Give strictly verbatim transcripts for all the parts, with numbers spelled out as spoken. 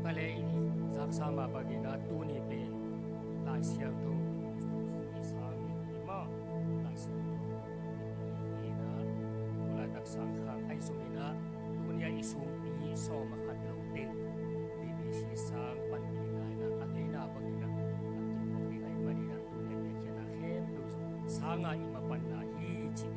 Ka lei zaksa mah bangin ah tuni pen Lai Siangtho i sang i mah Lai Siangtho i na tulai tak sang khang ai sungin ah tuni a i sumpi sawm a khat lo teng B B C sang panpihna in ah a ngeina bangin ah a kiphawk ding ai manin ah tuni a biakhiatna khempeuh sanga i mapanna hi ci.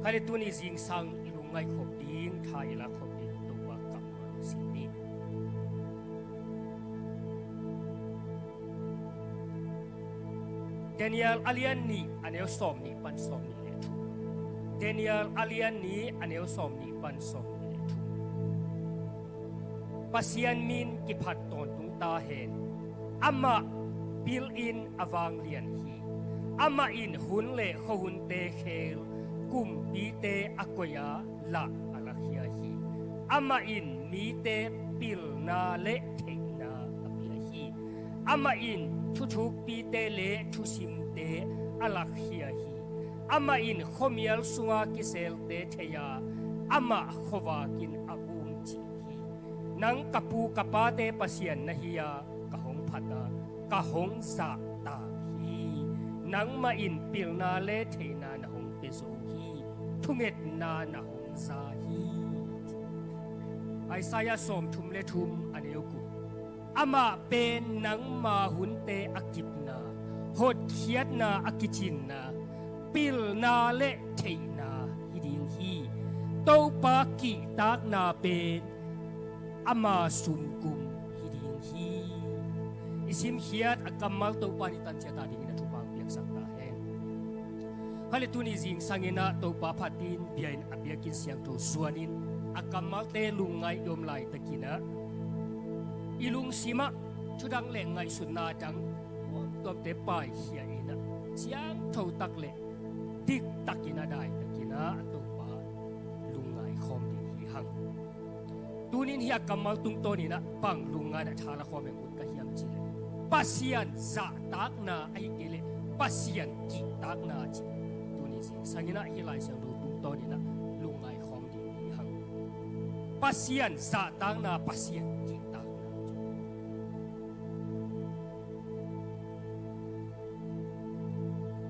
Kha le tuni zingsang i lungngaih khop ding, tha i lak khop ding Topa kammal sin ni. Daniel a lian nih a neu sawm nih pan sawm nih le thum. Daniel a lian nih a neu sawm nih pan sawm nih le thum. Pasian min kiphat tawntung ta hen. Amah pil in a vanglian hi. Amah in hun le khuahunte khel, kumpite a koih a lah a lakhia hi. Amah in mite pilna le theihna a pia hi. Amah in thuthukpite le thusimte a lakhia hi. Amah in khuamial sunga kiselte thei a, amah khuavak in a um cih hi. Nang ka pu ka pate Pasian na hi a, ka hong phat a, ka hong zahtak hi. Nangmah in pilna le theihna na hong pia zo hi. Thungetna na hong za hi. Isaiah sawmthum le thum a neu guk. Amah pen nangma hunte a kipna, hotkhiatna a kicinna, pilna le theihna hi ding hi. Topa kihtakna pen ama sumkum hi ding hi. I simkhiat a kammal Topa nih tanciat a dingin a thupha piaksak ta hen. Kha le tuni zingsangin ah Topa phatin bia in a biakinn siangtho zuanin a kammalte lungngaih i om laitakin ah i lungsim ah thudang le ngaihsutna dang tuamtuamte paikhia in ah siangtho tak le diktakin a daitakin ah Topa lungngai khawm ding hi hang. Tunin hih a kammal tungtawnin ah bang lungngaihna tha la khawm eng ut ka hiam cih leh Pasian zahtakna ahih kei leh Pasian kihtakna ci. Tuni zingsangin ah hih Lai Siangtho tungtawnin ah lungngai khawm ding hi hang. Pasian zahtakna, Pasian kihtakna ci.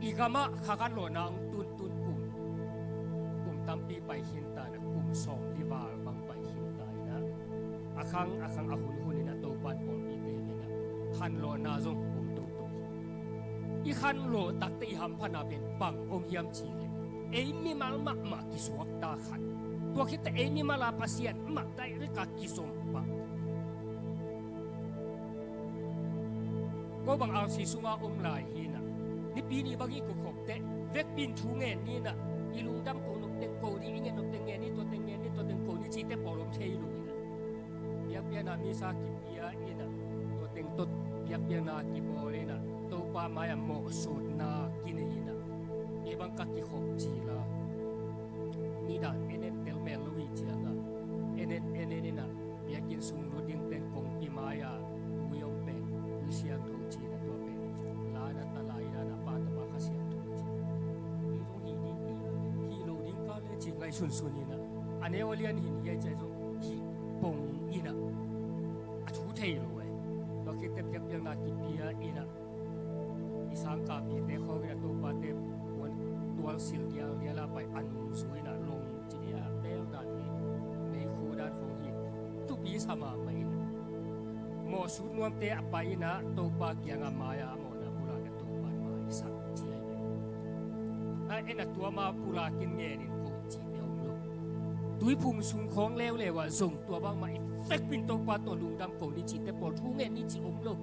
I gamah kha khanlawhna hong tuntun kum, kum tampi pai khinta in ah, kum sawmli val bang pai khinta in ah, a khang a khang a hunhun in ah Topa in pawlpite in ah khanlawhna zong om toto hi. I khanlawh takte i hamphatna pen bang om hiam cih leh ei mimal mahmah kisuakta khat, tua khitteh ei mimal a Pasian mah direct a kizom pah. Ko bang R C sunga om lai hi in ah, Nipi ni bang i kukhop teh vekpi in thu ngen ni in ah, i lungdam ko nop teng ko ni, i nget nop teng ngen ni, tua teng ngen ni, tua teng ko ni cihte pawl om thei lo in ah, biakpiakna misa kipia in ah, tua teng tawh biakpiakna kibawl in ah, Topa mai-ah mawhsutna kinei in ah, ei bang ka kikhop cil a, nidang en en tel mel lo i ciang ah, en en en en in ah, biakinn sung lut dingte'n kongpi mai-ah tui om pen, tui siangtho ci in ah, tua pen la in ah, tala in ah, na pa tapa Kha Siangtho ci. Hih zong hih ding, hih lo ding ka le ci ngaihsunsun in ah, a neu a lian hin hiai ciang zong hih pong in ah, a thu thei lo eh. Tua khitteh biakpiakna kipia in ah, i sangkahpihte khawng in ah, Topate puan tual sil dialdial a pai, a nungzui in ah, long ci dia bel dan hi, meikhu dan khawng hi, thupi sa mahmah in ah, mawhsut nuamte a pai in ah, Topa kiangah mai-ah a mawhna bul a, Topa in maisak ci ahi ve. A en a, tua ma bul a kin ngen in ko cihte om lo. Tuiphum sung khawng leuleu ah zong tua bangmah i vekpi in Topa tawh lungdam ko ni cihte pawl thu ngen ni cih om lo.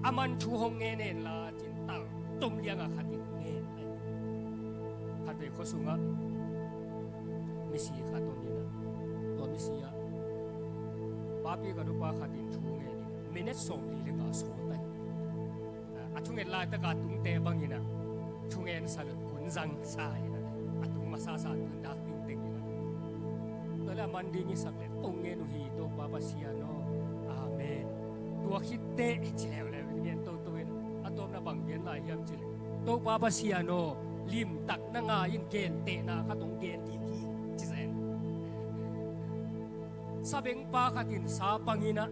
A man thu hong ngen hen la ci in, tal tom liang a khat in ngen ahi. Khatvei khua sungah misi khat om in ah, tua misi ah papi ka dupa khat in thu ngen in ah, minute sawmli le nga sawt ahi. A thunget laitak a tungte bang in ah, thungen sa le kun zang sa in ah, a tung masa sa tun dak ding teng in ah, tua leh a man ding i sak leh, kong ngen uh hi Topa Pasian aw, amen. Tua khitteh ci leuleu in ngen toto in, a tawpna bang gen lai hiam cih leh, Topa Pasian aw, limtak na ngai in, gentehna khat hong gen ding hi, ci zen. Sabengpa khat in sa pang in ah,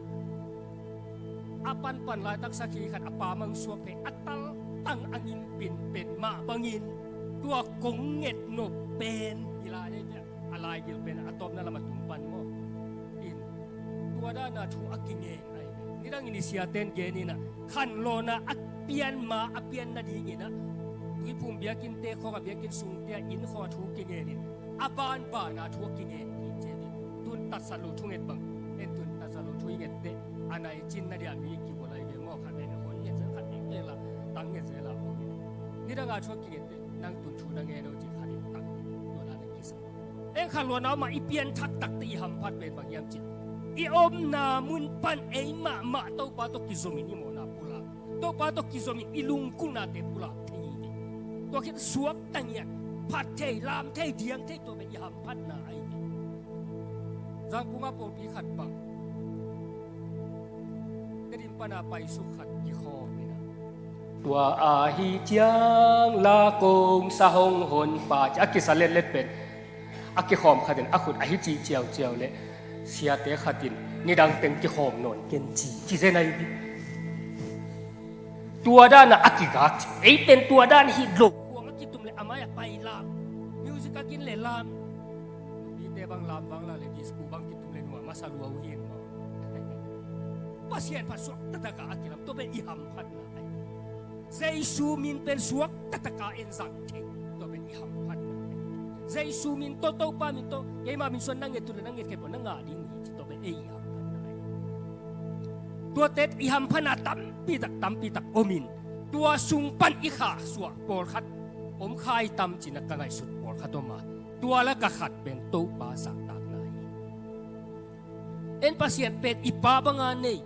a panpan laitak sakhi khat a pa mang suak phei a taltang a ngim pinpen mah bangin, tua kong nget nop pen i lai nei pia a laigil pen a tawpna lam a tung pan maw? In tua dana thu a kingen ahi ve. Nidangin i siaten gen in ah, khanlawhna a pian ma a pian nadingin ah, tuiphum biakinnte khawng a, biakinn sungte a, inn khawng a thu kingen in, a banbana thu a kingen kik ciat in, tun tatsat lo thu nget bang, en tun tatsat lo thu i nget teh a nai cin na dia mi kibawl ahi ve maw? Khat veve hon nget zel, khat veve la tang nget zel a om in, nidanga thu a kingen teh nang tun thu na ngen lo ci khat in tak tua dan a kisa. En khanlawhna om a i pianthak takte i hamphat pen bang hiam cih, i omna mun pan ei mahmah Topa tawh kizomin i mawhna pulak, Topa tawh kizomin i lungkulhnate pulak thei hi ve. Tua khit suakta ngiat, phat thei, lam thei, diang thei, tua pen i hamphatna ahi ve. Zangkung a pawlpi khat bang, Tedim pana paisuk khat kikhawm in ah, tua ahi ciang la kong sa hong hon pa ci a kisa letlet pen, a kikhawm khat in a khut ahi ci ciauciau leh, siate khat in nidang teng kikhawm nawn ken ci, ci zen ahi ve. Tua dana a kigak ci, ei pen tua dan hi lo. Kuang a kitum leh a mai a pai lam, music a kin leh lam, nupite bang lam bang la leh disco bang kitum leh nuam a sa lua uh hi in maw? Pasian phat suak taktak a kilam, tua pen i hamphatna ahi. Jesu min pen suak taktak a en zang thei, tua pen i hamphatna ahi. Jesu min tawh, Topa min tawh, keima min suan na nget uh leh na nget kei peuh na ngah ding hi ci, tua pen ei i hamphatna ahi. Tuate i hamphatna tampi tak, tampi tak om in, tua sung pan i khahsuah pawlkhat om kha hi tam ci-in ah ka ngaihsut pawlkhat om a, tua lak a khat pen Topa zahtakna hi. En Pasian pen i Pa banga nei,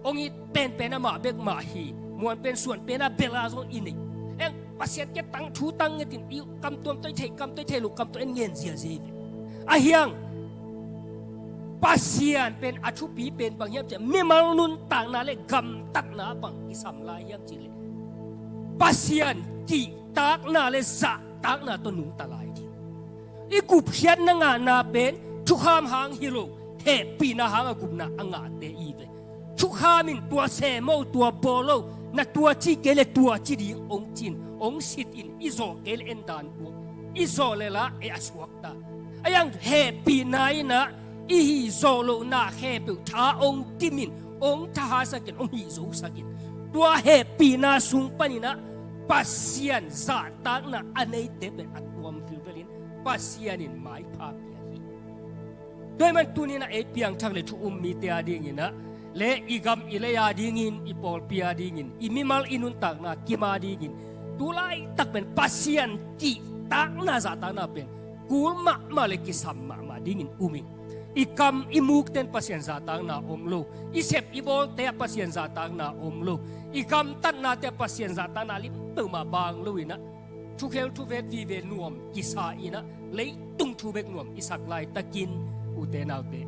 hong it penpen amah bek mah hi, muan pen suan pen a bel a zong i nei. En Pasian kiang tang thu tang ngetin i kam tuam tawh i theih, kam tawh i theih loh, kam tawh en ngen ziazia hi ve. Ahi hang Pasian pen a thupi pen bang hiam cih leh mimal nuntakna leh gamtatna bang kisam lai hiam cih leh Pasian kihtakna leh zahtakna tawh nungta lai ding. I gupkhiatna ngahna pen thukham hang hi lo, hehpihna hang a gupna a ngahte i hi ve. Thukham in tua sem o, tua bawl o, na tua ci kei leh tua ci ding hong ci-in, hong sit in, i zawh kei leh en dan tuak, i zawh leh la ei a suakta. Ahi hang hehpihna in ah i hih zawh lohna khempeuh tha hong tim in, hong thahatsak in, hong hihzosak in. Tua hehpihna sung panin ah Pasian zahtakna a neite pen a tuam vilvel in Pasian in maipha pia hi. Tua ahih manin tuni-in ah ei piangthak leh thu um mite adingin ah, leh i gam i lei adingin, i pawlpi adingin, i mimal i nuntakna kim adingin, tu laitak pen Pasian kihtakna, zahtakna pen kul mahmah leh kisam mahmah dingin um ing. I kam i mukte in Pasian zahtakna om lo. I sep i bawlte ah Pasian zahtakna om lo. I gamtatnate ah Pasian zahtakna lim peuhmah bang lo-in ah, thukhel thuvet vive nuam kisa in ah, leitung thu bek nuam i sak laitakin, ute naute,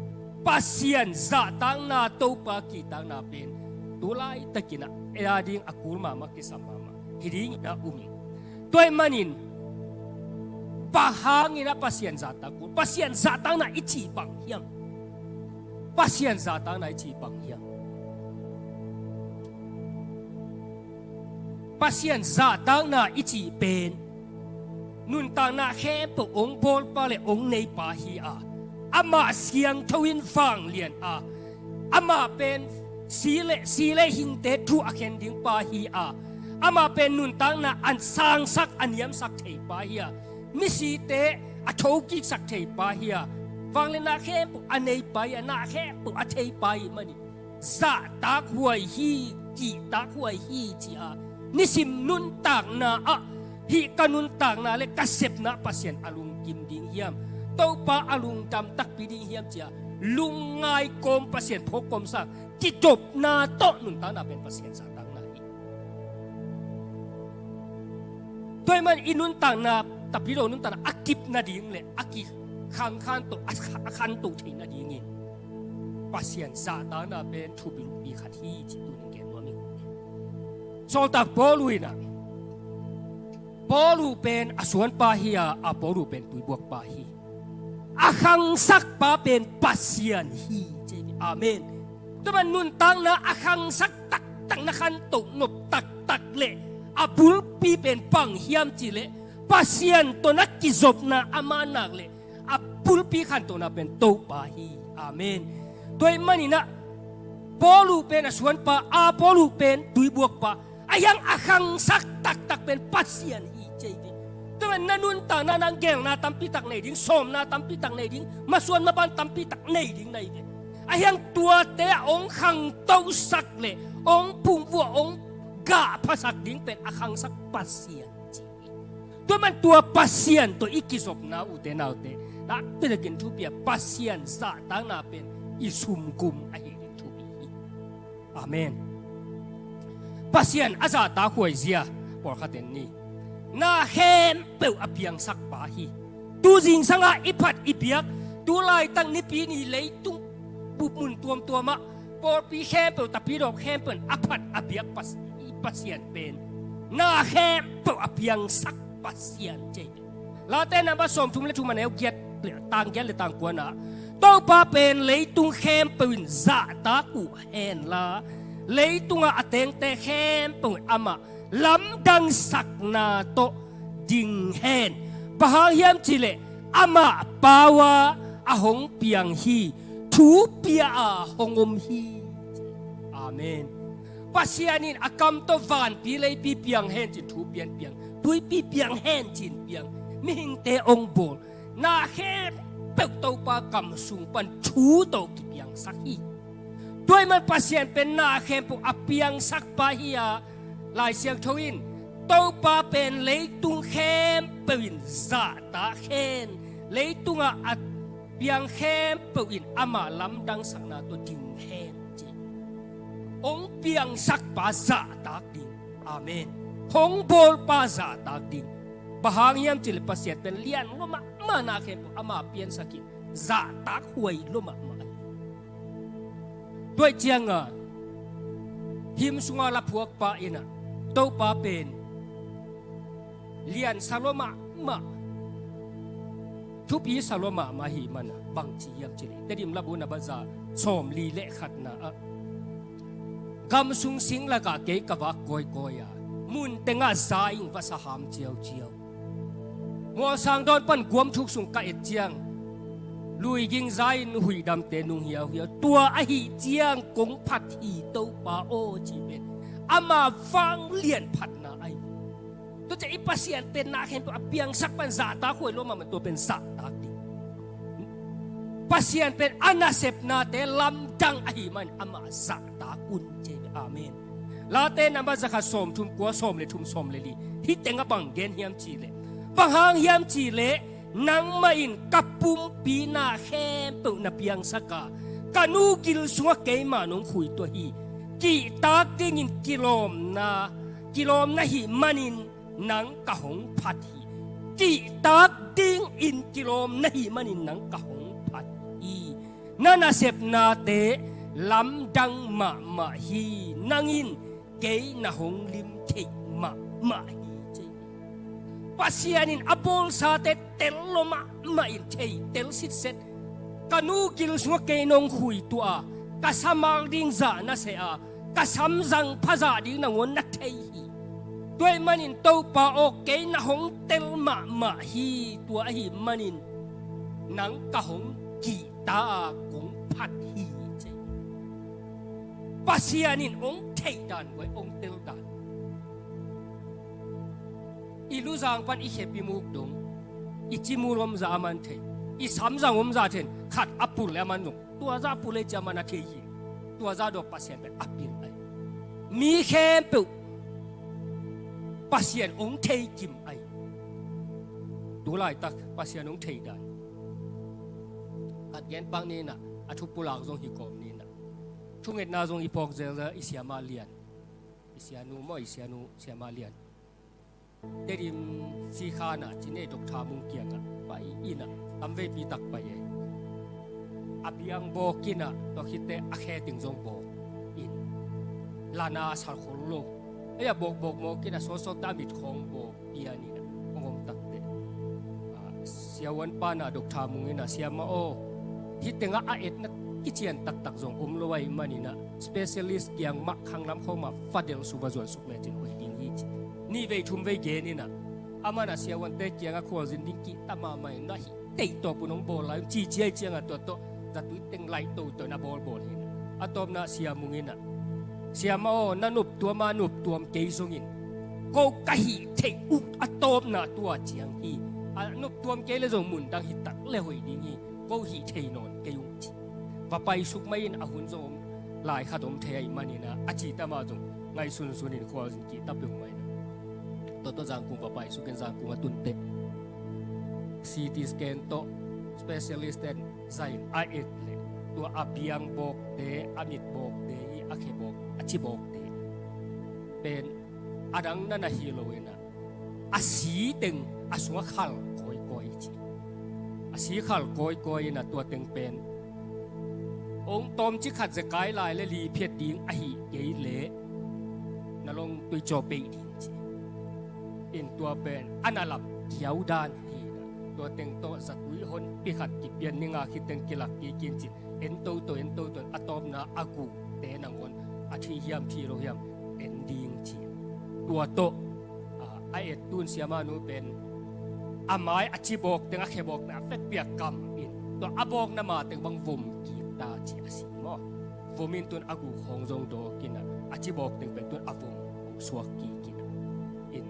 Pasian zahtakna, Topa kihtakna pen tu laitakin ah ei ading a kul mahmah, kisam mahmah hi dingin ah um ing. Tua ahih manin bang hangin ah Pasian zahtak kul, Pasian zahtakna i cih bang hiam? Pasian zahtakna i cih bang hiam? Pasian zahtakna i cih pen nuntakna khempeuh hong bawlpa leh hong neipa hi a, amah siangtho in vanglian a, amah pen si leh, si leh hingte thu a khen dingpa hi a, amah pen nuntakna a sangsak, a niamsak theipa hi a, misite a thokiksak theipa hi a, vangliatna khempeuh a neipa hi a, na khempeuh a theipa hi manin zahtak huai hi, kihtak huai hi ci-a, nisim nuntakna ah hih ka nuntakna leh ka sepna Pasian a lungkim ding hiam, Topa a lungdam takpi ding hiam ci-a lungngai kawm, Pasian phawk kawmsa kidopna tawh nuntakna pen Pasian zahtakna hi. Tua ahih manin i nuntakna, tapidaw nuntakna a kip nading leh a kikhangkhan tawh, a kha-, a khantoh theih nadingin Pasian zahtakna pen thupi luppi khat hi cih tuni-in gen nuam ing. Sawltak Paul in ah, Paul pen a suanpa hi a, Apollo pen tuibuakpa hi. a khangsakpa pen Pasian hi, ci hi. Amen. Tua man nuntakna a khangsak taktak, na khantoh nop taktak le a bulpi pen bang hiam cih leh Pasian tawh na kizopna, ama nak le a bulpi khantohna pen Topa hi. Amen. Tua ahih manin ah Paul uh pen a suanpa, Apollos uh pen tuibuakpa, ahi hang a khangsak taktak pen Pasian hi, ci hi. Tua man na nuntakna nang geelna tampi tak nei ding, sawmna tampi tak nei ding, masuan maban tampi tak nei ding na hi ve. Ahi hang tuate a hong khangtosak le hong phungvuah, hong gahphasak ding pen a khangsak Pasian ci hi. Tua man tua Pasian tawh i kizopna, ute naute, nakpi takin thupi a, Pasian zahtakna pen i sumgum ahi ding thupi hi. Amen. Pasian a zahtak huai zia, pawlkhat in ni, na khempeuh a piangsakpa hi. Tu zingsang a i phat i biak, tu laitak Nipi ni leitung bup mun tuamtuam ah pawlpi khempeuh, tapidawk khempeuh in a phat a biak Pas-, i Pasian pen na khempeuh a piangsak Pasian ci hi. Late namba sawmthum le thum, a neu giat le tang giat le tang kuana, Topa pen leitung khempeuh in zahtak uh hen la, leitungah a tengte khempeuh in amah lamdangsakna tawh ding hen. Bang hang hiam cih leh amah pau a a hong piang hi, thu pia a hong om hi. Amen. Pasian in a kam tawh vanpi leipi piang hen ci-in thu pian piang, tuipi piang hen ci-in piang, mihingte hong bawl, na khempeuh Topa kam sung pan thu tawh kipiangsak hi. Tua ahih man Pasian pen na khempeuh a piangsakpa hi a, Lai Siangtho in Topa pen leitung khempeuh in zahtak hen, leitungah a piang khempeuh in amah lamdangsakna tawh ding hen ci. Hong piangsakpa zahtak ding. Amen. Hong bawlpa zahtak ding. Bang hang hiam cih leh Pasian pen lian lua mahmah, na khempeuh ama piansak in zahtak huai lua mahmah hi. Tua ahih ciangin hymn sunga laphuakpa in ah Topa pen liansa lua mahmah, thupisa lua mahmah ahih manin ah bang ci hiam cih leh, Tedim labu namba za sawmli le khatna ah, gam sung sing lakah kei ka vak kawikawi a, mun tengah zaing vasa ham ciauciau. Mualsang dawn pan guam thuk sung ka et ciang, luiging za-in huihdamte nung hiauhiau. Tua ahih ciang kong phat hi Topa aw, ci pen ama vanglian phatna ahi. Tua ciang i Pasian pen na khempeuh a piangsak pan zahtak huai lua mahmah, tua pen zahtak ding. Pasian pen a nasepnate lamdang ahih manin amah zahtak un, ci hi. Amen. Late namba zakhat sawmthum kua, sawm le thum, sawm le li, hih teng ah bang gen hiam cih leh, bang hang hiam cih leh, nangmah in ka pumpi na khempeuh na piangsak a, ka nu gil sungah keimah nong khuituah hi. Kihtak dingin kilawmna, kilawm na hih manin nang ka hong phat hi. Kihtak dingin kilawm na hih manin nang ka hong phat hi. Na nasepnate lamdang mahmah hi. Nang in kei na hong lim theih mahmah hi, ci hi. Pasian in a bawlsate tel lua mahmah in thei, tel sitset. Ka nu gil sungah kei nong khuituah a, ka samal ding zah na seh a, ka samzang phazah ding nangawn na thei hi. Tua ahih manin Topa aw, kei na hong tel mahmah hi. Tua ahih manin nang ka hong kihta a, kong phat hi, ci hi. Pasian in hong theih dan, hong tel dan. I luzang pan i khep i muk dong, i ci mul omzah aman thei, i samzang omzah thei, khat a pul leh aman dong, tua zah pul leh ci aman a thei hi. Tua zah dong Pasian pen a pil ahi. Mi khempeuh Pasian hong thei kim ahi. Tu laitak Pasian hong thei dan, khat gen pak ni in ah, a thupulak zong hi kawm ni in ah, thungetna zong i phawk zelzel, i siamah lian, i sianu maw, i sianu, siamah lian. Tedim sikhan ah, cine Doctor Mung kiangah pai in ah, tamveipi tak pai e. A biang bawk in ah, tua khitteh a khe teng zong bawk in, lana sal khol lo. Ei a bawkbawk mawk in ah, sawtsawt a mit khawng bawk pian in ah, hong om takteh, ah, Siavuan pa na Doctor Mung in ah, "Siamah aw, hih tengah a etna kician taktak zong om lo ahih manin ah, specialist kiang mah khanglam khawng mah fadel suva zuan suk lecin hoih ding hi," ci. Nih vei thum vei gen in ah, amah na siavuante kiangah khualzin ding kihta mahmah in ah, "Hih theih tawp un hong bawl lai un," ci ciai ciangah tua tawh zatui teng laih toto in a bawlbawl hi in ah. A tawpna Sia Mung in ah, "Siamah aw, na noptuam a noptuam kei zongin ko ka hih theih uh a tawpna tua ciang hi. A noptuam kei le zong mundang hi tak le hoih ding hi, ko hih thei nawn kei ung," ci. Va paisuk mai in, a hun zong om lai khat om thei ahih manin ah, a cihta mah zong ngaihsunsun in khualzin kihta peuhmah in ah, tua tawh Zangkong va paisuk in Zangkong a tun teh, C T scan tawh specialist ten zain a et leh, tua a biang bawkte, a mit bawkte hi, a khe bawk, a ci bawkte pen a dang na na hi lo in ah, a si teng a sungah khal kawikawi ci. A si khal kawikawi in ah, tua teng pen ong tawmcik khat zekai lai le li phiat ding ahih kei leh na long tui caw peih ding ci. In tua pen a na lap kiau dan hi in ah, tua teng tawh zatui honpi khat kipian ni nga khit teng kilak kik in ci. En toto, en toto, a tawpna a gukte nangawn a thi hiam thi lo hiam en ding ci. Tua tawh, a, a ettu in siamah nu pen a mai a ci bawk teng, a khe bawk teng a vekpi-a kam in, tua a bawkna ma teng bang vom kik ta ci a si maw. Vom in tun a guk khawng zong dawk in ah, a ci bawk teng pen tun a vom hong suak kik in ah. In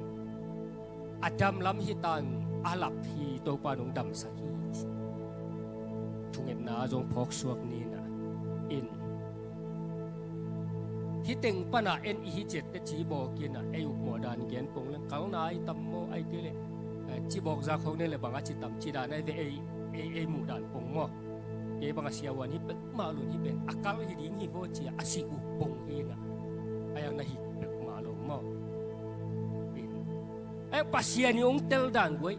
a dam lam hi ta in, a lap hi, Topa in hong damsak hi ci. Thungetna zong phawk suak ni in ah. In hih teng pan a en i hi ciat teh ci bawk in ah, ei upmawh dan gen pong leng, kalna i tam maw, ahih kei leh, eh, ci bawk zak khawng ne leh bang a ci tam ci dan ahi ve, ei, ei, ei muh dan pong maw. Kei bang a siavuan hi pek mah lo in, hih pen a kal hi ding hi vaw ci a, a sih uh pong hi in ah, a iang na hi pek mah lo maw. In, eh, Pasian in hong tel dan guai,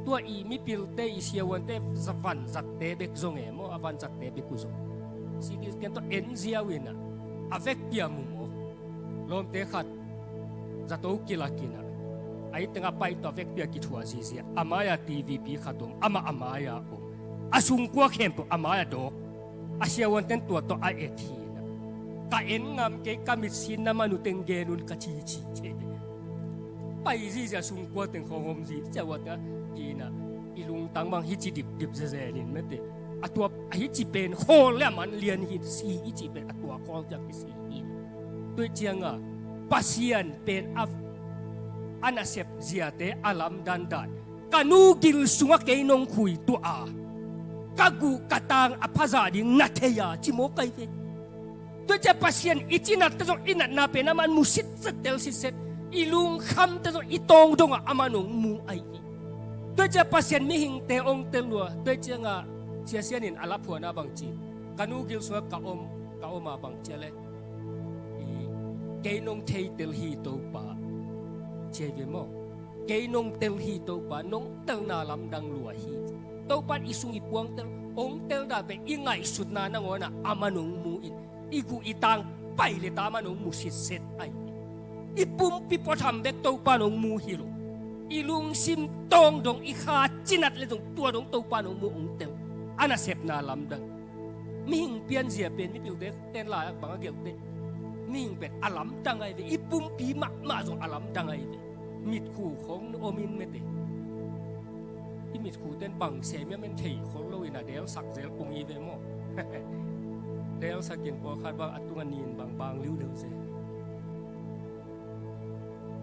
tua i mipilte, i siavuante, za vanzatte bek zong e maw, a vanzatte bek uh zong C T scan tawh en ziau in ah, a vekpi-a mu maw. Lawmte khat zato kilak in ah, a it tengah pai tawh a vekpi-a kithuah zizia, a mai-a T V pi khat om, amah a mai-a om, a sungkua khempeuh a mai-a dawk. A siavuanten tua tawh a et hi in ah, "Ka en ngam kei, ka mitsin na man uh teng gen un," ka ci ci ci. Pai zizia sungkua teng khawng om zi, siavuante hi in ah, i lungtang bang hi ci dipdip zezen in mate. A tua a hi ci pen khawl le a man lian hi si, i ci pen a tua khawl ciang hi si hi. Tua ciangah Pasian pen a, a nasep ziate a lamdang dan, "Ka nu gil sungah kei nong khui tuah a, ka guh ka tang a phazah ding na thei a," ci mawk ahi ve. Tua ciah Pasian i cinatte zong i natna pen amah in mu sitset, tel sitset, i lungkhamte zong i tawng dongah amah in hong mu ahi hi. Tua ciah Pasian mihingte hong tel lua. Tua ciangah Sia Sian in a laphuana bang ci, "Ka nu gil sungah ka om, ka om a bang ciah le, i, kei nong thei tel hi Topa," ci ahi ve maw. "Kei nong tel hi Topa, nong telna lamdang lua hi." Topa in i sung i puang tel, hong tel dan pen i ngaihsutna nangawnah amah in hong mu in, i guh i tang pai le ta amah in hong mu sitset ahi. I pumpi puatham bek Topa in hong mu hi lo. I lungsim tawng dong, i kha cinat le zong tua dong Topa in hong mu, hong tel. A nasepna lamdang. Mihing pianzia pen mipilte ten lai-ah bang a gelh teh, mihing pen a lamdang ahi ve. I pumpi mahmah zong a lamdang ahi ve. Mitkhu khawng om in mate. I mitkhute'n bang sem hiam en thei khol lo in a delsak zel pong hi ve maw. Delsak in pawlkhat bang a tungah nin bang bang liuliu zel.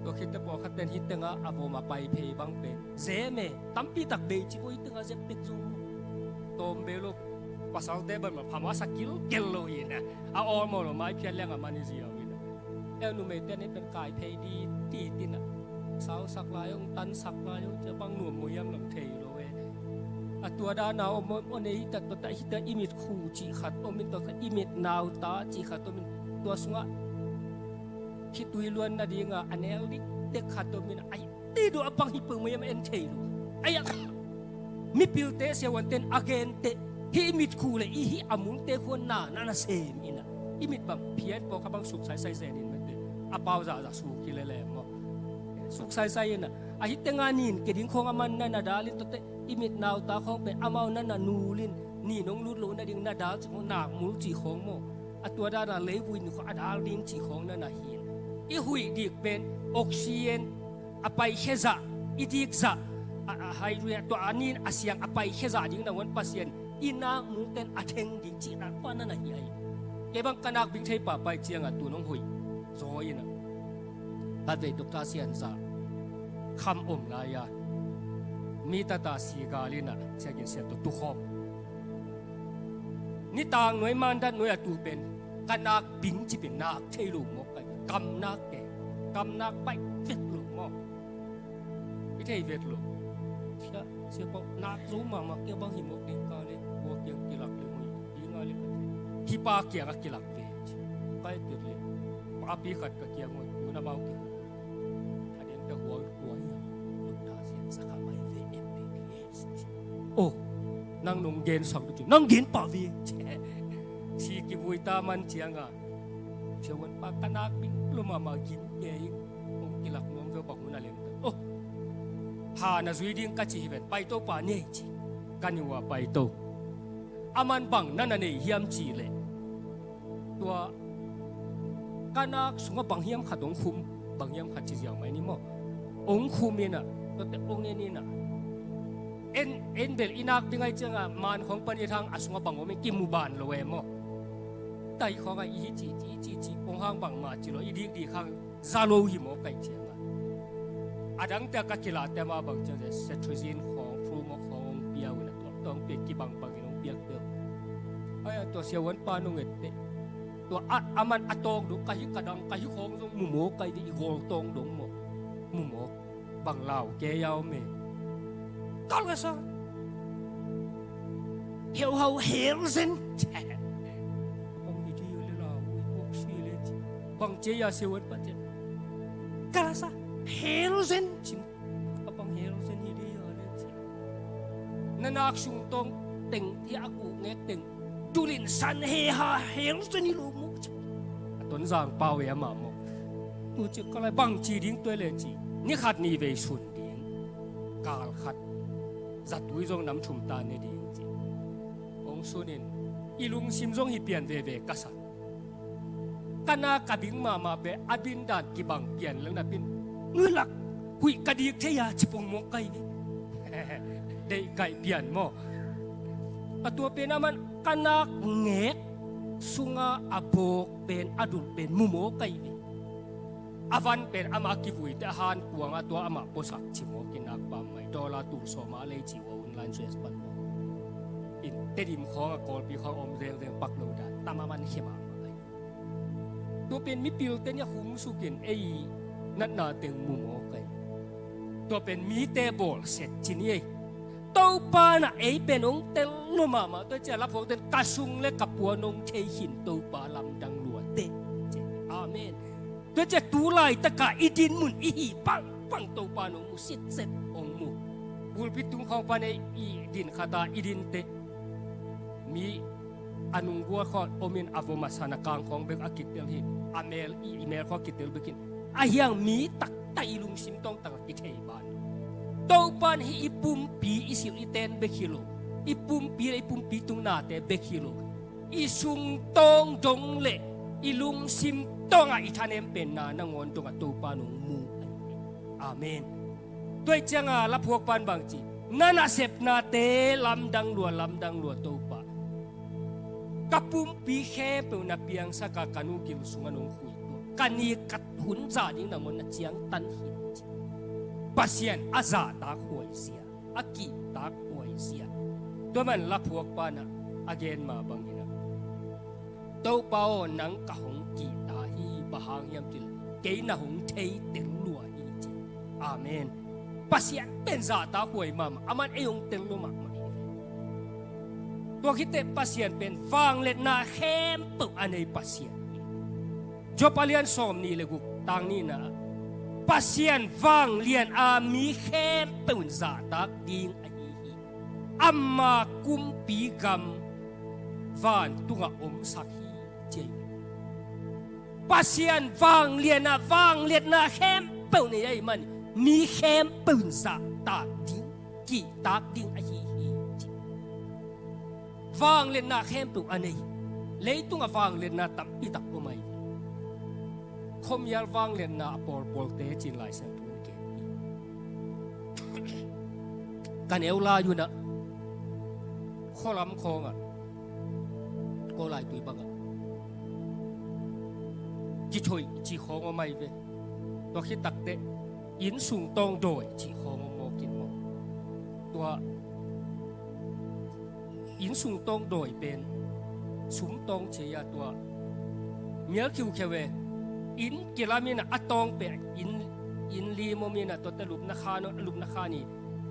Tua khit teh pawlkhat ten hih tengah a vawm a pai phei bang pen zem e, tampi tak bei ci ko, hih tengah zep bek zo. Tawm bei lo, pasalte bang mah phamawh a sa kilkel lo hi in a, a awlmawh lo, mai phiat liang a man hi ziau hi in a. Ei numeite nih pen kai phei ding, ti ti in a, sausak lai ung, tansak lai ung, cia bang nuam maw hiam lam thei lo e. A tua dan a om, om, om nei hi ta, tua ta hi ta, i mitkhu cih khat om in, tua khat i mitnau ta cih khat om in, tua sungah khitui luan nading a a nel dikdek khat om in, ai, ti dawh a pang hi peuhmah hiam, en thei lo. Ai, a mipilte siavuante'n a gen teh, hih i mitkhu le i hih a multe khuan na, na, na sem in a, i mit bang phian pawlkhat bang suk saisai zen in mate, a pau zahzah suk hi lele maw. Suk saisai in a, Ahi tengah nin ke ding khawng aman na na dal in, tuate i mit nauta khawng pen amau na na nul in, nin hong lut loh nading na dal cih khawng, nak mul cih khawng maw. A tua dana leivui nin khawng a dal ding cih khawng na na hi in. I huih dik pen oxygen a paikhia zah, i dik zah, a, a hydrogen, tua a nin a siang a paikhia zah ding nangawn Pasian i nak multen a theng ding cihna tua na na hi ahi. Kei bang ka nak bing thei pahpah ciangah tu nong hoih zaw inah, ka vei Doctor Sian zah kham om lai-a mi tata sigal inah Sia Gin Sian tawh tukhawm. Nitak nuai mandat nuai a tu pen ka nak bing ci pen nak thei lo mawk ka hi. Kam nak ke, kam nak paih vet lo mawk. I thei vet lo. Sia, sia pau nak zo mahmah kia bang hi mawk ding ka le, kua kiang kilak le mui ding a le ka thei. Hi pa kiang a kilak ve ci. Kai vet le. Papi khat ka kiang hoi, tu na mau kiang. A den te huai huai a. Doctor Sian sa kha mai ve M B B S. Oh, nang nong gen sak duh ci, nang gen pah ve. Ci kivui ta man cianga Sia Huan pa ka nak bing lo mahmah gim kei. Hong kilak nuam ve bang hun a lem ta. Oh, ha na zui ding ka ci hi ven, paito pa nei ci. Ka ni ua paito. Aman bang na na nei hiam ci le, tua ka nak sungah bang hiam khat hong khum, bang hiam khat ci ziau mai ni maw. Hong khum inah, tuate hong en inah. En, en bel i nak ding ai ciangah man khawng pan i thang a sungah bang om in kimu ban lo e maw. Tai khawngah i hi ci, ci, ci, ci, pong hang bang mah ci lo, i dik dik hang za lo hi maw kai ciangah. A dangte a ka kilahte mah bang ciang cetrizine khawng, Fromok khawng hong pia uh inah, tua hong pia kibang bangin hong piak peuh. Ai, a tua Sia Huan pa nong etteh. Tua a, aman a tawng dong ka hi, ka dang ka hi khawng zong mu maw kai ve, i gawl tawng dong maw. Mu maw. Bang lau ke yau me. Kal ka sa. Heu hau hel zen. Bang hi di le lau, ui, bok si le ci. Bang cia ya Sia Huan pa cia. Kal ka sa. Hel zen. Cin. Bang hel zen hi di ya le ci. Na nak sung tawng teng, thia a kuk ngek teng. Dulin san he ha hel zen hi lo mu ci. A Tonzang pau e amah maw. Tu ci ka lai bang ci ding tuai le ci. Ni khat ni vei sun ding. Kal khat. Zatui zong nam thum ta ne ding ci. Hong sunin i lungsim zong hi pian veve ka sa. Ka nak a bing mahmah pen a bin dan kibang pian leng napin nuilak huih ka dik thei a ci pong mawk kai ni. Deih kaih pian maw. A tua pen aman ka nak ngek sunga a bawk pen a dulh pen mu mawk kai ni. A van pen amah a kivuite a han kuanga tua amah puasak ci mawk in nak pam mai. Dollar tul sawma lei ci ua online sales pan maw. In Tedim khawng a Kawlpi khawng om zengzeng pak lo dan tam a man khia mahmah ai. Tua pen mipilte nih a khumsukin ei natna teng mu mawk ai. Tua pen mite bawlset ci ni ei. Topa na ei pen hong tel lua mahmah. Tua cia laphuakten ka sung le ka puan hong thei khin Topa lamdang luate. Amen. Tua cia tu laitaka i din mun i hi pangpang Topa nong mu sitset hong mu. Pulpit tung khawng pan ei i din khata i dinte. Mi a nunggua khawng omin a vom a san a kang khawng bek a kitel hin, a mel i, i mel khawng a kitel bek hin. A hiang mi taktak i lungsim tawngtang a kithei ban. Topan hi i pumpi i silh i ten bek hi lo. I pumpi le i pumpi tungnate bek hi lo. I sung tawng dong le i lungsim tawngah i thanem penna nangawn dongah Topa nong mu. Amen. Tua i cianga laphuak pan bang ci, na nasepnate lamdang lua, lamdang lua Topa. Ka pumpi khempeuh na piangsaka ka nu gil sungah nong khui tua. Ka ni ka hun zah ding nangawn na ciangtan hi ci. Pasian a zahtak huaisia, a kihtak huaisia. Tua man laphuak panah a gen mah banginah Topa aw, nang ka hong kihta hi, bang hang hiam cih leh kei na hong thei tel lua hi ci. Amen. Pasian pen zahtak huai mahmah, aman ei hong tel lua mahmah hi. Tua khit teh Pasian pen vangliatna khempeuh a nei Pasian hi. Job a lian sawmnih le guk tang nihna ah Pasian vanglian a mi khempeuh in zahtak ding ahi hi. Ama kumpi gam vantungah omsak hi ci hi. Pasian vanglian a vangliatna khempeuh nei ahih manin mi khempeuh in zahtak ding, kihtak ding ahi hi, ci. Vangliatna khempeuh a nei, leitungah vangliatna tampitak om ahi. Khuamial vangliatna a pawlpawlte cin Lai Siangtho in gen hi. Ka neu lai unah khualam khawngah, Kawlaitui bangah kithoih cih khawng om ahi ve. Tua khit takteh inn sung tawng dawi cih khawng om mawk in maw? Tua inn sung tawng dawi pen sum tawng cia, tua mial khiukheu e. Inn kilam inah a tawng pen inn, inn lim om inah, tuate lupna khan, lupna khan hi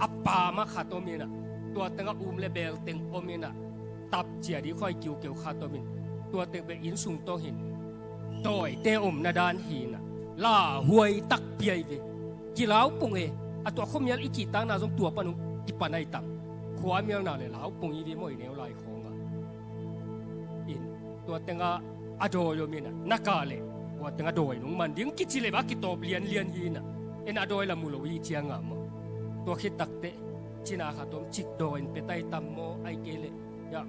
a pam a khat om inah, tua tengah um le bel teng om inah, tap cia dih khuai kiukeu khat om in, tua teng pen inn sung tawng hi in, dawite omna dan hi inah, lauhuai takpi ahi ve. Kilaupung e. A tua khuamial i kihtakna zong tua pan hong kipan ahi tam. Khuamialna le laupung hi ve maw, i neu lai khawngah. In, tua tengah a dawi om inah, na kah leh tua tengah dawi nong man ding kici leh va kitawp lianlian hi inah, en a dawi la mu lo hi ciangah maw? Tua khit takteh cina khat om, cik dawi in pia tai tam maw, ahih kei leh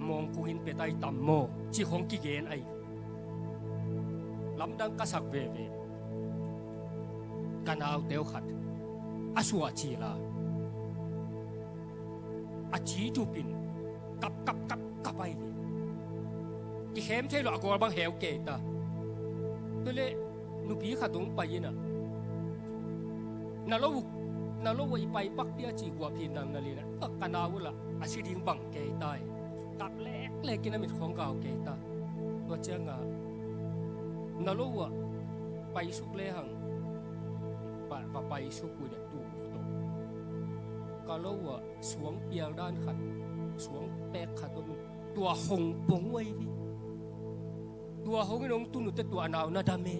mawngkung in pia tai tam maw, cih khawng kigen ahi. Lamdang ka sak veve. Ka naute uh khat a suah cil a, a ci dupin kap kap kap kap ahi ve. Kikhem thei lo, a gual bang heu kei ta. Tua leh nupi khat hong pai inah, na lo uh, na lo uh i pai pak pia ci, guah phin nam na lina, ka nau uh lah a si ding bang kei ta e. Kap leklek in a mit khawng gau kei ta. Tua ciangah na lo uh ah paisuk lehang, va, va paisuk uh inah tu tawh. Ka lo uh ah suang pial dan khat, suang pek khat om in, tua hong pong uh ahi ve. Tua hong in hong tun uh teh tua a nau na dam e.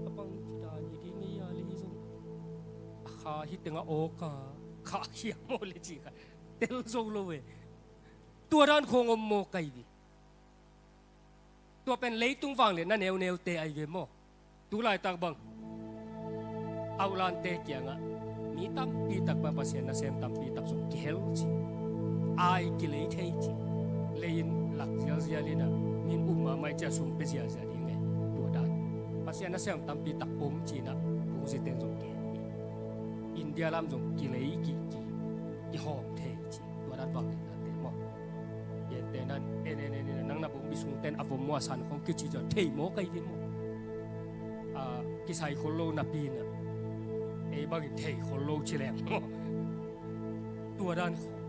A bang ci dan hi ding ei a, lei zong a kha hi tengah awk a, kha hiam aw le ci kha, tel zo lo e. Tua dan khawng om mawk ahi ve. Tua pen leitung vangliatna neuneute ahi ve maw? Tu laitak bang a uhlante kiangah mi tampitak bang Pasian nasem tampitak zong kihel ci, ai kilei thei ci, lei-in lak zialzial inah, min um mahmah i ciah sum pia ziazia ding e. Tua dan Pasian nasem tampitak om ci inah, Buddhist-ten zong gen hi. India lam zong kilei ki, ki, kihawm thei ci. Tua dan vangliatnate maw? Gentehna in, en en en en, nang na bawng bi sungten a vom maw, a san khawng kici ciang thei mawk ahi ve maw? A, kisai khol lo napi inah ei bangin thei khol lo ci leng maw? Tua dan khawng.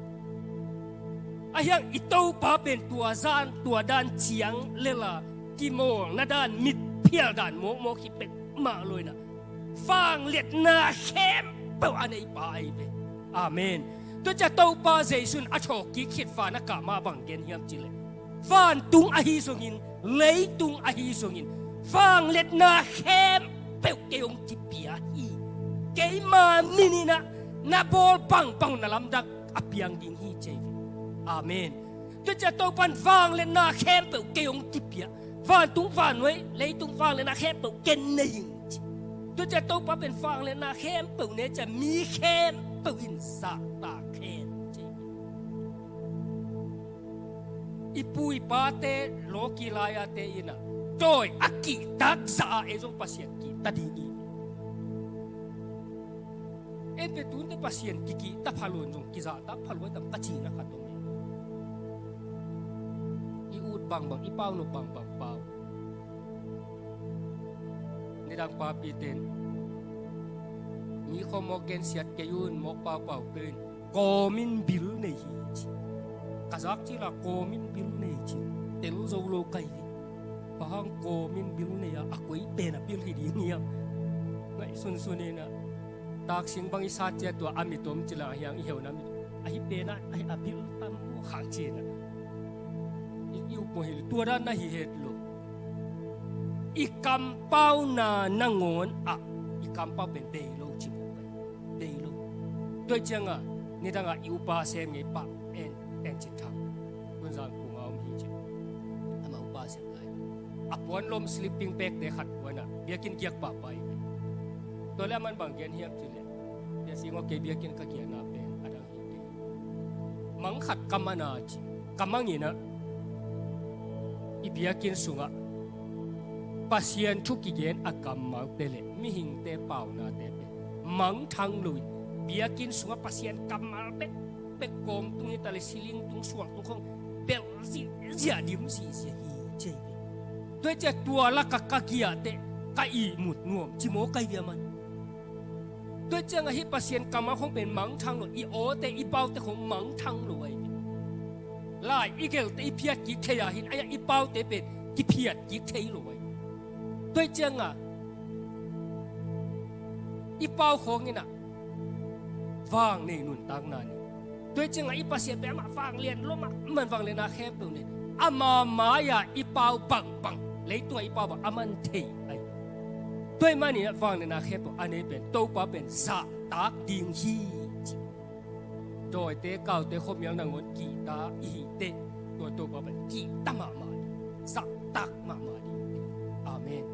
Ahi hang i Topa pen tua zan, tua dan ciang lel a, kimawlna dan, mitphial dan mawkmawk hi pek mah lo inah, vangliatna khempeuh a neipa ahi ve. Amen. Tua ciah Topa Jesu in a thawhkik khit van a kah mah bang gen hiam cih leh, vantung ahi zongin, leitung ahi zongin, vangliatna khempeuh kei hong kipia hi. Keima min inah na bawl bangbang na lamdang a piang ding hi, ci ahi ve. Amen. Tua ciah Topa in vangliatna khempeuh kei hong kipia, vantung vannuai, leitung vangliatna khempeuh ken nei ing ci. Tua ciah Topa pen vangliatna khempeuh nei ciah mi khempeuh in zahtak hen ci. I pu i pate lawki lai-ate inah dawi a kihtak zah a ei zong Pasian kihta ding hi. En pe tunte Pasian kikihta pha lo in zong kizahtak pha lo ahi tam ka cihna khat om hi. I ut bangbang, i paunop bangbang pau. Nidang papite in mi khawm mawk gensiat kei un, mawk paupau kei un, kawmin bil nei hi ci. Ka zak cil a kawmin bil nei ci. Tel zo lo ka hi. Bang hang kawmin bil nei a, a koi pen a bil hi ding hiam? Ngaih sunsun inah, taksing bang i sat ciah tua a mit om cil a, ahi hang i heuhna mit, ahi pen a, ahi a bil tam maw khang ci inah, i, i up maw hi lo. Tua dan na hi het lo. I kampauna nangawn ah i kampau pen bei lo ci mawk ahi. Bei lo. Tua ciangah nidangah i upa sem ngei pa, en, en Cin Thang, Tonzang kung a om hi ci. Amah upa sem lai. A puan lom sleeping bagte khat puanah biakinn giak pahpah hi. Tua leh aman bang gen hiam cih leh, Singawk kei biakinn ka giahna pen a dang hi kei. Mang khat ka man a ci, ka mang in ah i biakinn sungah Pasian thu kigen a kammalte le mihingte paunate pen mangthang lo in, biakinn sungah Pasian kammal bekbek kawm tung hi ta le siling tung suang tung khawng belh zihziah dim zihziah hi ci hi. Tua hi ciah tua lakah ka giah teh ka ihmut nuam ci maw kai via man. Tua hi ciangah hih Pasian kammal khawng pen mangthang lo, i awte i paute khawng mangthang lo ahi ve. Lai i gelte i phiat kik thei a hin, ahi a i paute pen kiphiat kik thei lo ahi. Tua hi ciangah i pau khawng in ah vang nei nuntakna ni. Tua hi ciangah i Pasian pen amah vanglian lo mah, man vanglianna khempeuh nei. Ama mai-ah i pau bangbang, leitungah i pau bang a man thei ahi. Tua hi manin ah vanglianna khempeuh a nei pen Topa pen zahtak ding hi ci. Dawite kaute khuamial nangawn kihta i hih teh tua Topa pen kihta mahmah ding, zahtak mahmah ding. Amen.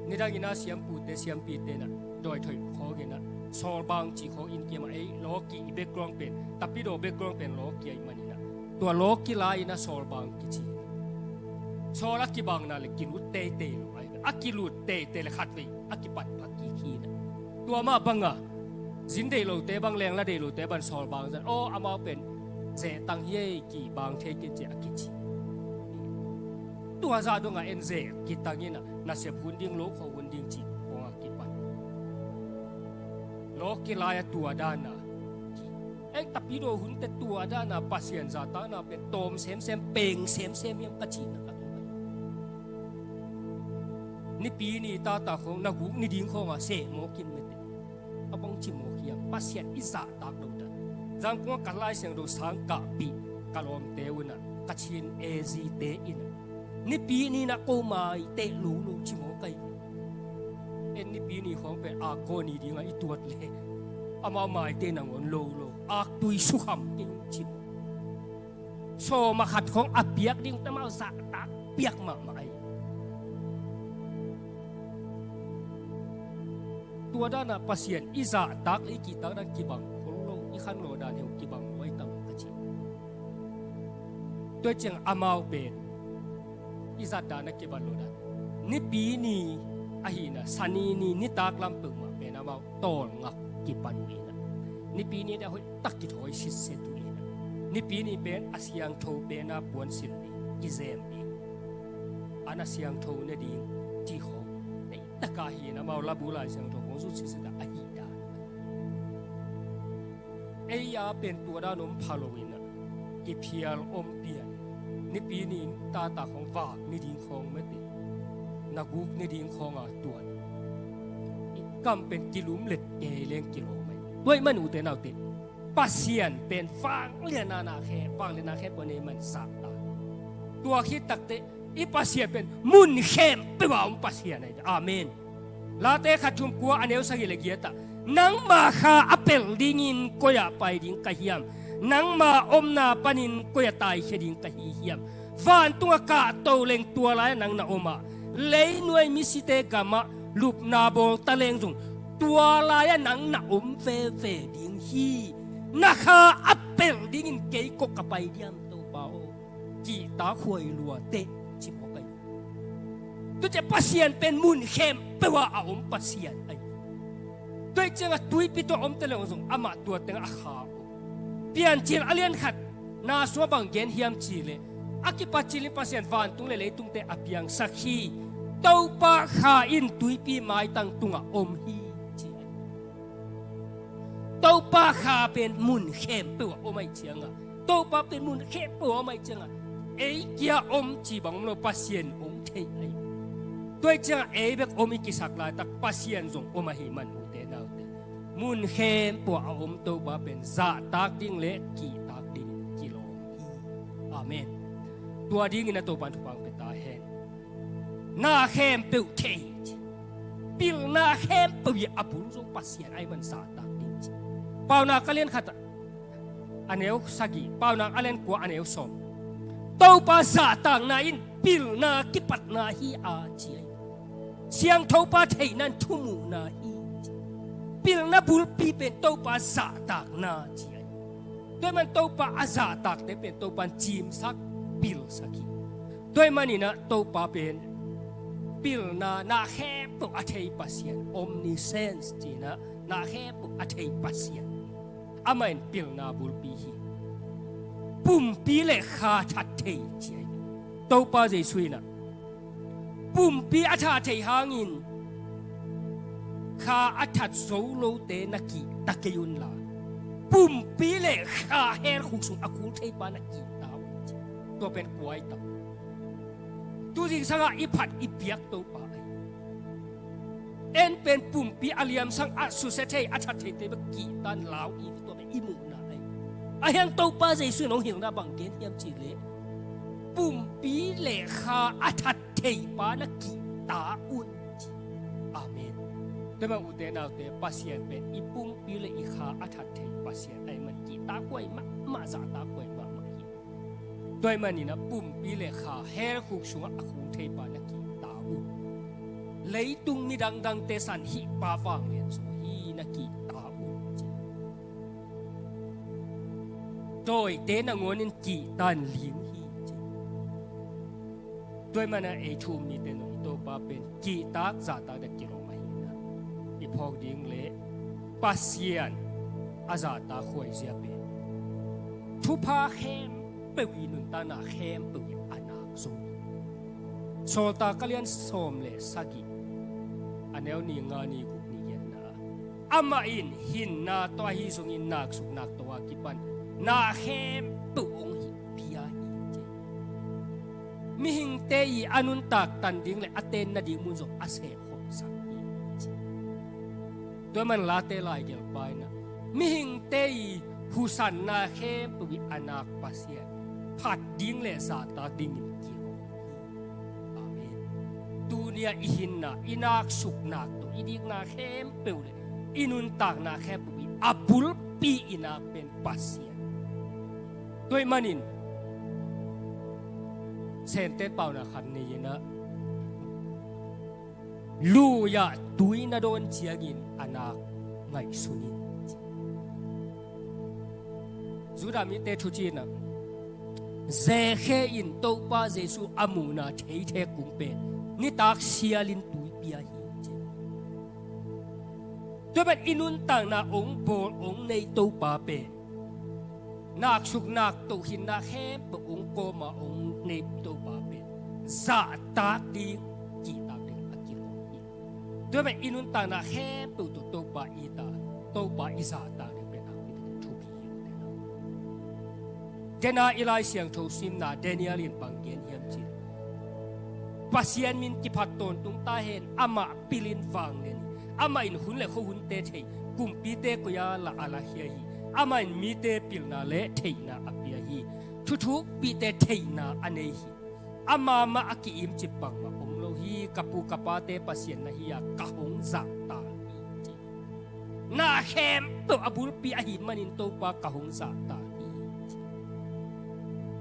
Nidangin ah siampute siampite in ah dawi thoih khawngin ah sawlbang cih khawng in kiam ah, ei lawki i background pen, tapidaw background pen lawki ahih manin ah tua lawki lai-in ah sawlbang kici. Sawl a kibangna le kilut teitei lo ahi ve. A kilut teitei le khatvei a kipat phak kik hi in ah. Tua mah bangah zin deih lote bang, lengla deih lote bang sawlbang zan, aw amau pen zehtang hi ei, kibang thei kei ci a kici. Tua zah dongah en zeh kitang in ah nasep hun ding, lokhawh hun ding cih khawngah kipan. Lawki lai-ah tua dana, ei tapidaw hun teh tua dana Pasian zahtakna pen tawm semsem, peng semsem hiam ka cihna ka tung. Nipi ni tata khawng na guk ni ding khawngah seh mawk in mete. A bang ci mawk hiam, Pasian i zahtak lo dan. Zangkong ah ka Lai Siangtho sang kahpih ka lawmte un ah, Kachin A Z te in ah, Nipi ni-in ah ko mai teh lo lo ci mawk ahi. En Nipi ni khawng pen akkaw ni dingah i tuat le amau maite nangawn lo lo, aktui sukham kei ci mawk. Sawm a khat khawng a piak ding teh amau zahtak piak mahmah ahi. Tua danah Pasian i zahtak le i kihtak dan kibang khol lo, i khanlawh dan hi uh kibang lo ahi tam ka ci. Tua ciang amau pen i zat dan a kibang lo dan, Nipi ni ahihna, Sani ni nitak lam peuhmah pen amau tawlngak kipan uh in ah, Nipi ni teh a hoihtak kithawi sitset uh in ah, Nipi ni pen a siangtho pen a puansilh ding kizem ding, an a siangtho ne ding cih khawng, ei taka hi in amau labu Lai Siangtho khawng zut sitset a, ahi dan. Ei a pen tua dan om pha lo in ah, kiphial om pian, Nipi ni-in tata khawng vak ni ding khawng mete, na guk ni ding khawng a tuan, i kam pen kilumlet kei leng kilawm ahi. Tua ahih man ute naute, Pasian pen vanglianna khe, vanglianna khe pua nei man zahtak. Tua khit takteh i Pasian pen mun khempeuh ah om Pasian ahi. Amen. Late khat thum kua a neu sagih le giatah, nangma kha a pelh dingin koi-ah pai ding ka hiam? Nangma omna panin koi-ah taikhia ding ka hi hiam? Vantungah kahto leng tua lai-ah nang na om a, leinuai misite gamah lupna bawl ta leng zong tua lai-ah nang na om veve ding hi. Na kha a pelh dingin kei koi-ah ka pai diam, Topa aw? Kihtak huai lua teh ci mawk ahi. Tua ciang Pasian pen mun khempeuh ah a om Pasian ahi. Tua ciangah tuipi tawh a om ta leng zong amah tua tengah a kha om. Piancil a lian khat na sua bang gen hiam cih leh, a kipat cil in Pasian vantung le leitungte a piangsak hi. Topa kha in tuipi maitang tungah om hi ci ahi. Topa kha pen mun khempeuh ah om ahih ciangah, Topa pen mun khempeuh ah om ahih ciangah, ei kia om cih bang om lo, Pasian om thei ahi. Tua ahih ciangah ei bek om i kisak laitak Pasian zong om ahih man ute naute, mun khempeuh ah a om Topa pen zahtak ding le kihtak ding kilawm hi. Amen. Tua dingin a Topa in thupha pia ta hen. Na khempeuh thei ci. Pilna khempeuh i a bul zong Pasian ahih man zahtak ding ci. Paunak a lian khat a neu sagih, Paunak a lian kua a neu sawm. Topa zahtakna in pilna kipatna hi a ci ahi. Siangthopa theihna in thumuhna hi ci. Pilna bulpi pen Topa zahtakna ci ahi. Tua ahih man Topa a zahtakte pen Topa in cimsak, pilsak hi. Tua ahih manin ah Topa pen pilna, na khempeuh a thei Pasian, omniscience ci-in ah, na khempeuh a thei Pasian. Amah in pilna bulpi hi. Pumpi le kha that thei ci ahi. Topa Jesu in ah pumpi a that thei hangin kha a that zo lote na kihta kei un la, pumpi le kha hell khuk sung a khul thei pa na kihta un ci. Tua pen kuai tak. Tu zingsang ah i phat i piak Topa ahi. En pen pumpi a liamsang, a susia thei, a that theite bek kihta in lau i, tua pen i muhna ahi. Ahi hang Topa Jesu in hong hilhna bang gen hiam cih leh, pumpi le kha a that thei pa na kihta un ci. Amen. Tua ahih man ute naute, Pasian pen i pumpi le i kha a that thei Pasian ahih man kihtakhuai mahmah, zahtakhuai mahmah hi. Tua ahih manin ah pumpi le kha hell khuk sungah a khul thei pa na kihta un. Leitung midang dangte san hih pa vanglian zaw hi, na kihta un ci. Dawite nangawn in kihta in lim hi ci. Tua ahih man ah ei thu-um mite nung i Topa pen kihtak zahtak ding kilawm ahi in ah, i phawk ding le Pasian a zahtakhuai zia pen thupha khempeuh i nuntakna khempeuh in a nak zo. Sawltak a lian sawm le sagih, a neu ni, nga, ni, guk, ni giatna ah, amah in hinna tawh ahi zongin naksuk nakto a kipan na khempeuh hong hih pia hi ci. Mihingte i a nuntak tan ding le a tenna ding mun zong a sehkhawmsak hi ci. Tua ahih man Late laigelhpa in ah mihingte i husanna khempeuh i a nak Pasian, phat ding le zahtak dingin kilawm hi. Amen. Tuni-a i hinna, i naksuk nakto, i dikna khempeuh le i nuntakna khempeuh i a bulpi i nak pen Pasian. Tua ahih manin Sente paunak khat nei in ah, lui-ah tui na dawn ciangin a nak ngaihsun in. Judah mite thuciin ah, Zekhe in Topa Jesu a muhna theithek kung pen nitak sialin tui pia hi ci. Tua pen i nuntakna hong bawl hong nei Topa pen, naksuk nakto hinna khempeuh hong kawma hong nei Topa pen zahtak ding, kihtak ding a kilawm hi. Tua pen i nuntakna khempeuh tawh Topa i ta, Topa i zahtak ding pen a kut in thupi hi. Tua ahih man Daniel i Lai Siangtho simna Daniel in bang gen hiam cih leh, Pasian min kiphat tawntung ta hen, amah pilin vanglian hi. Amah in hun le khuahunte thei, kumpite koi-a lah a lakhia hi. Amah in mite pilna le theihna a pia hi. Thuthukpihte theihna a nei hi. Ama mah a ki-imcip bangmah om lo hi. Ka pu ka pate Pasian na hi-a ka hong zahtak hi ci. Na khempeuh a bulpi ahih manin Topa ka hong zahtak hi ci.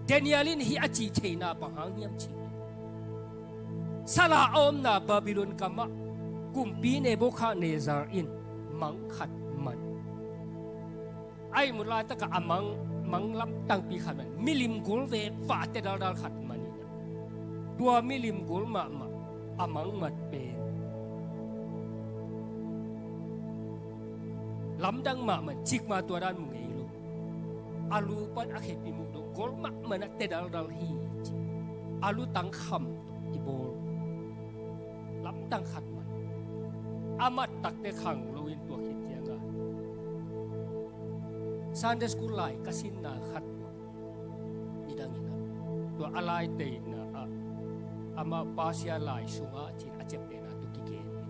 Daniel in hih a cih theihna bang hang hiam cih leh, sal a omna Babylon gamah kumpi Nebukhadnezzar in mang khat man. A ihmut laitakah a mang, mang lamdangpi khat man, milim gol ve vate daldal khat man in ah, tua milim gol mahmah a mang man pen lamdang mahmah, cikmah tua dan mu ngei lo. A lu pan a khepi mu lo, gol mahmah in ah te daldal hi ci. A lutang kham tawh kibawl lamdang khat man. A mattakte khang loin tua khit ciangah Sunday school lai ka sinna khat tuah, nidang in ah, tua a lai teina ah, amah Persia lai sungah ci-in a ciaptehna tawh kigen hi.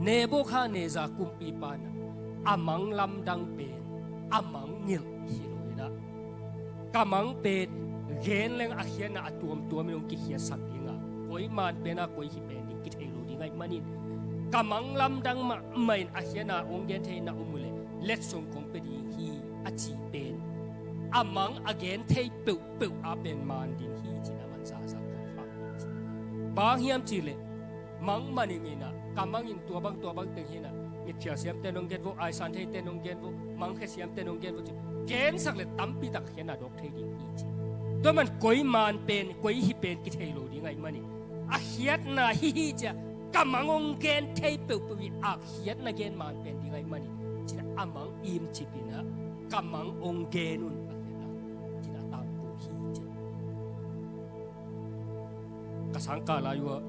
Nebukhadnezzar kumpipa in ah a mang lamdang pen a mang ngilh hi lo in ah, ka mang pen gen leng a khiatna a tuamtuam in hong kikhiatsak ding a, koi man pen a koi hi pen ding kithei lo ding ahih manin, ka mang lamdang mahmah in a khiatna hong gen thei na om uh leh letsong kong pia ding hi a cih pen, a mang a gen thei peuhpeuh a pen man ding hi ci-in a man zahzah kong fak hi ci. Bang hiam cih leh, mang man ing in ah, ka mang in tua bang tua bang teng hi in ah, Phialsiamte nong gen vo, aisan theite nong gen vo, mangkhe siamte nong gen vo ci. Gensak le tampi tak a khiatna dawk thei ding hi ci. Tua man koi man pen, koi hi pen kithei lo ding ahih manin, a khiatna hi hi cia ka mang hong gen thei peuhpeuh hi a, khiatna gen man pen ding ahih manin, ci-in a mang im cipin a, ka mang hong gen un a khiatna, ci-in a tangko hi ci. Ka sangkah lai uh ah,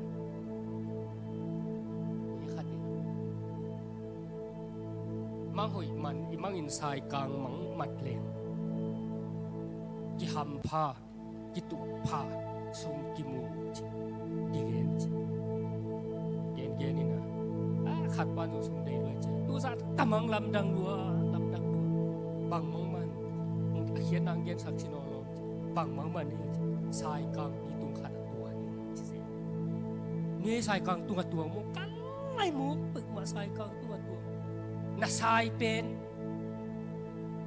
i khat in, mang hoih man, i mangin saikang mang mat leng, kihampha, kituakpha sum kimu ci, kigen ci. Gengen in a, a khat pan zong sum dei lua ci. Tu zah ka mang lamdang lua, lamdang lua. Bang mang man, a khiatna hong gensak ci nawn lo. Bang mang man hi ci. Saikang pi tung khat a tuang hi ci se. Ni saikang tung a tuang maw, ka lai mawk peuhmah saikang tung a tuang. Na sai pen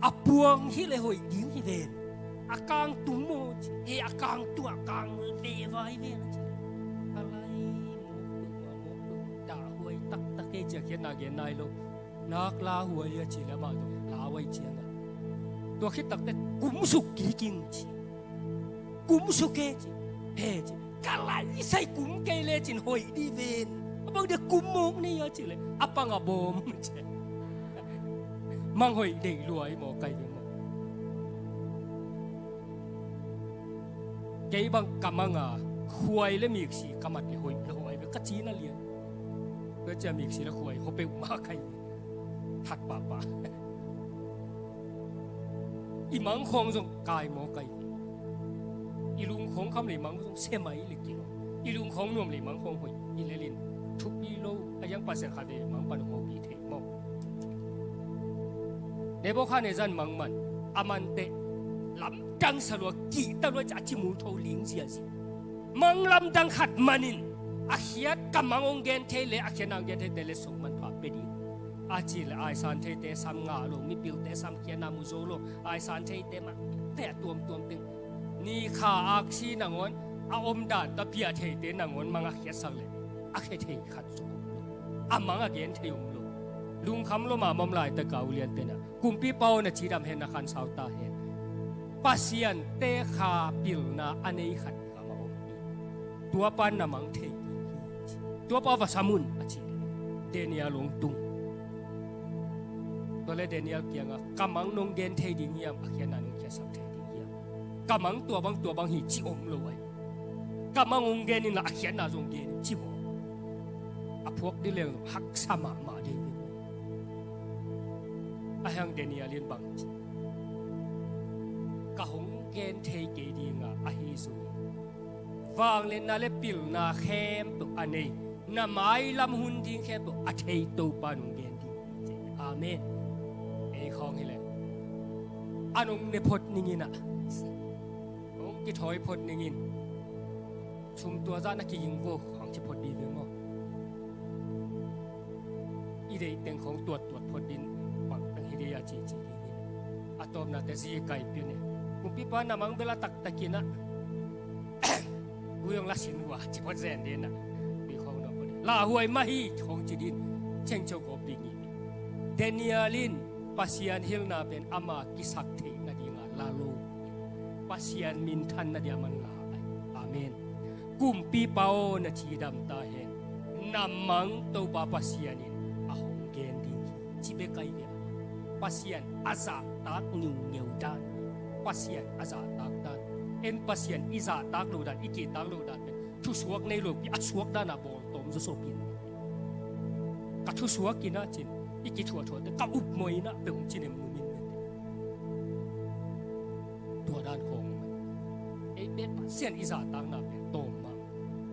a puang hi le hoih ding hi ven. A kang tung maw ci. He a kang tung a kang ve vai ve na ci. Ka lai mawk peuhmah mawk peuh. Dah huai taktak hi ci a khiatna gen nai lo. Nak la huai a ci le amah zong la huai ciang a. Tua khit takte kum suk kik ing ci. Kum suk e ci. He ci. Ka lai sai kum kei le cin hoih di ven. A bang dia kum mawk nei a ci le. A pang a bawm ci. Mang hoih deih lua i maw kai ve maw. Kei bang ka mang a khuai le miksi ka mat le hoih le hoih ve ka ci na lian. Ka cia miksi le khuai ho peuhmah kai. That pahpah. I mang khawng zong kai maw kai. I lung khawng kham le i mang zong se mai le kilo. I lung khawng nuam le i mang khawng hoih. I lelin thupi lo a yang Pasian khat le mang pan hawpi thei maw. Nebukhadnezzar in mang man a mante lamdang sa lua kihta lua ci a ci mul tho ling ziazia. Mang lamdang khat manin a khiat ka mang hong gen thei le a khiatna hong gen theite le sung manpha pe ding. A ci le aisan theite sam ngah lo, mipilte sam khiatna mu zo lo, aisan theite mah pe a tuamtuam teng. Ni kha aksi nangawn a omdan ta piah theite nangawn mang a khiatsak le a khia thei khat zo om lo. A mang a gen thei om lo. Lungkham lo mahmah om laitak a ulian tena. Kumpipa aw na cidam hen na khansau ta hen. Pasiante kha pilna a nei khat gam a om hi. Tuapa na mang thei ding hi. Tuapa va sam un a ci. Daniel hong tung. Tua le Daniel kiangah ka mang nong gen thei ding hiam a khiatna nong khiatsak thei ding hiam. Ka mang tua bang tua bang hi ci om lo ai. Ka mang hong gen inla a khiatna zong gen in ci maw. A phuak dih leng haksa mahmah ding hi. A hiang Daniel in bang ci. Ka hong gen thei kei dinga ahi zong vangliatna le pilna khempeuh a nei na mailam hun ding khempeuh a thei Topa nong gen ding hi. Amen. Ei khawng hileh a nong ne phot ningin ah hong kithawi phot ningin sum tua zah na kiging vo khawng ci phot dih ve maw? I deih teng khawng tuattuat phot din bangtang hi dih a cici dingin a tawpnate zi kai pian e. Kumpipa na mang bel a taktakin ah ui hong la sin hua ci phot zen din ah ui khawng na phot la huai mah hi khawng ci din cengceu kawpi ngim. Daniel in Pasian hilna pen ama kisak theih nadinga la lo. Pasian minthan nadia man la ai. Amen. Kumpipa aw na cidam ta hen. Na mang Topa Pasian in a hong gen ding hi. Ci bek ai ve. Pasian a zahtak ngiungeu dan. Pasian a zahtak dan. En Pasian i zahtak lo dan, i kihtak lo dan pen thusuak nei lopi a suak dana bawltawm zawsopin. Ka thusuak inah cin i kithuahthuahte ka upmawh inah peuh hong cinem numin mete. Tua dan khawng mah ei bek Pasian i zahtakna pen tawm mah.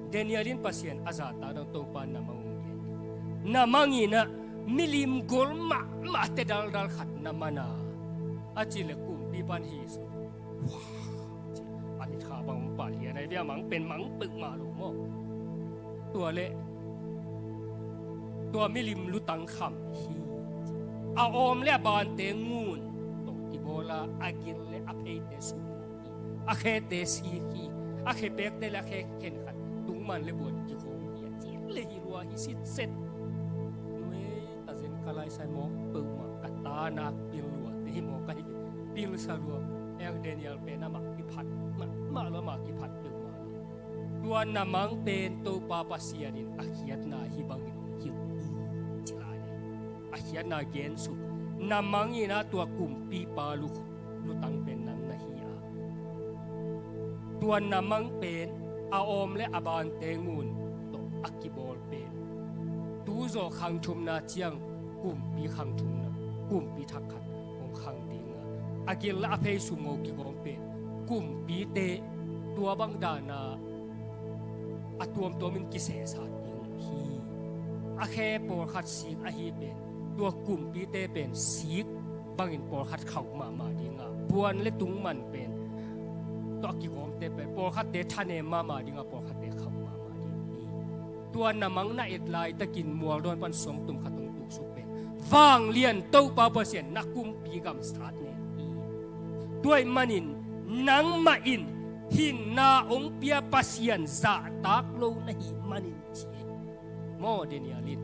Daniel in Pasian a zahtakna Topa na mang hong gen. Na mang inah milim gol mahmahte daldal khat na mana a ci le kumpipan hi sung. Wah, a mitkha bang hong pah lian ai ve a mang pen mang peuhmah lo maw? Tua le tua milim lutang kham hi. A awm le a bante ngun tawh kibawla a gil le a pheite sumawh hi. A khete sik hi. A khepekte le a khe khenkhat tungman le buan kikhawm hi a ci le hi lua hi sitset. Nuai tazen ka laisai mawk peuhmah, ka ta nak pil lua te hi mawk ahi. Pilsa lua, eng Daniel pen amah kiphat mahmah lua, amah kiphat peuhmah lua. Tua na mang pen Topa Pasian in a khiatna hih bangin hong hilh hi ci lai. A khiatna gen suk, na mang in ah tua kumpipa lu, lutang pen nang na hi a, tua na mang pen a awm le a bante ngun tawh a kibawl pen, tu zawh khang thumna ciang kumpi khang thumna, kumpi thak khat hong khang ding a, a gil le a phei sum ngaw kigawm pen kumpite tua bang dana a tuamtuamin kisehsat ding hi. A khe pawlkhat sik ahi pen, tua kumpite pen sik bangin pawlkhat khauh mahmah ding a, puan le tungman pen, tua kigawmte pen pawlkhatte thanem mahmah ding a, pawlkhatte khauh mahmah ding hi. Tua na mang na et laitakin mualdawn pan suangtum khat hong tuksuk pen, vanglian Topa Pasian na kumpi gam sat nen hi. Tua ahih manin nangmah in hinna hong pia Pasian zahtak lo na hih manin ci hi. Maw Daniel in,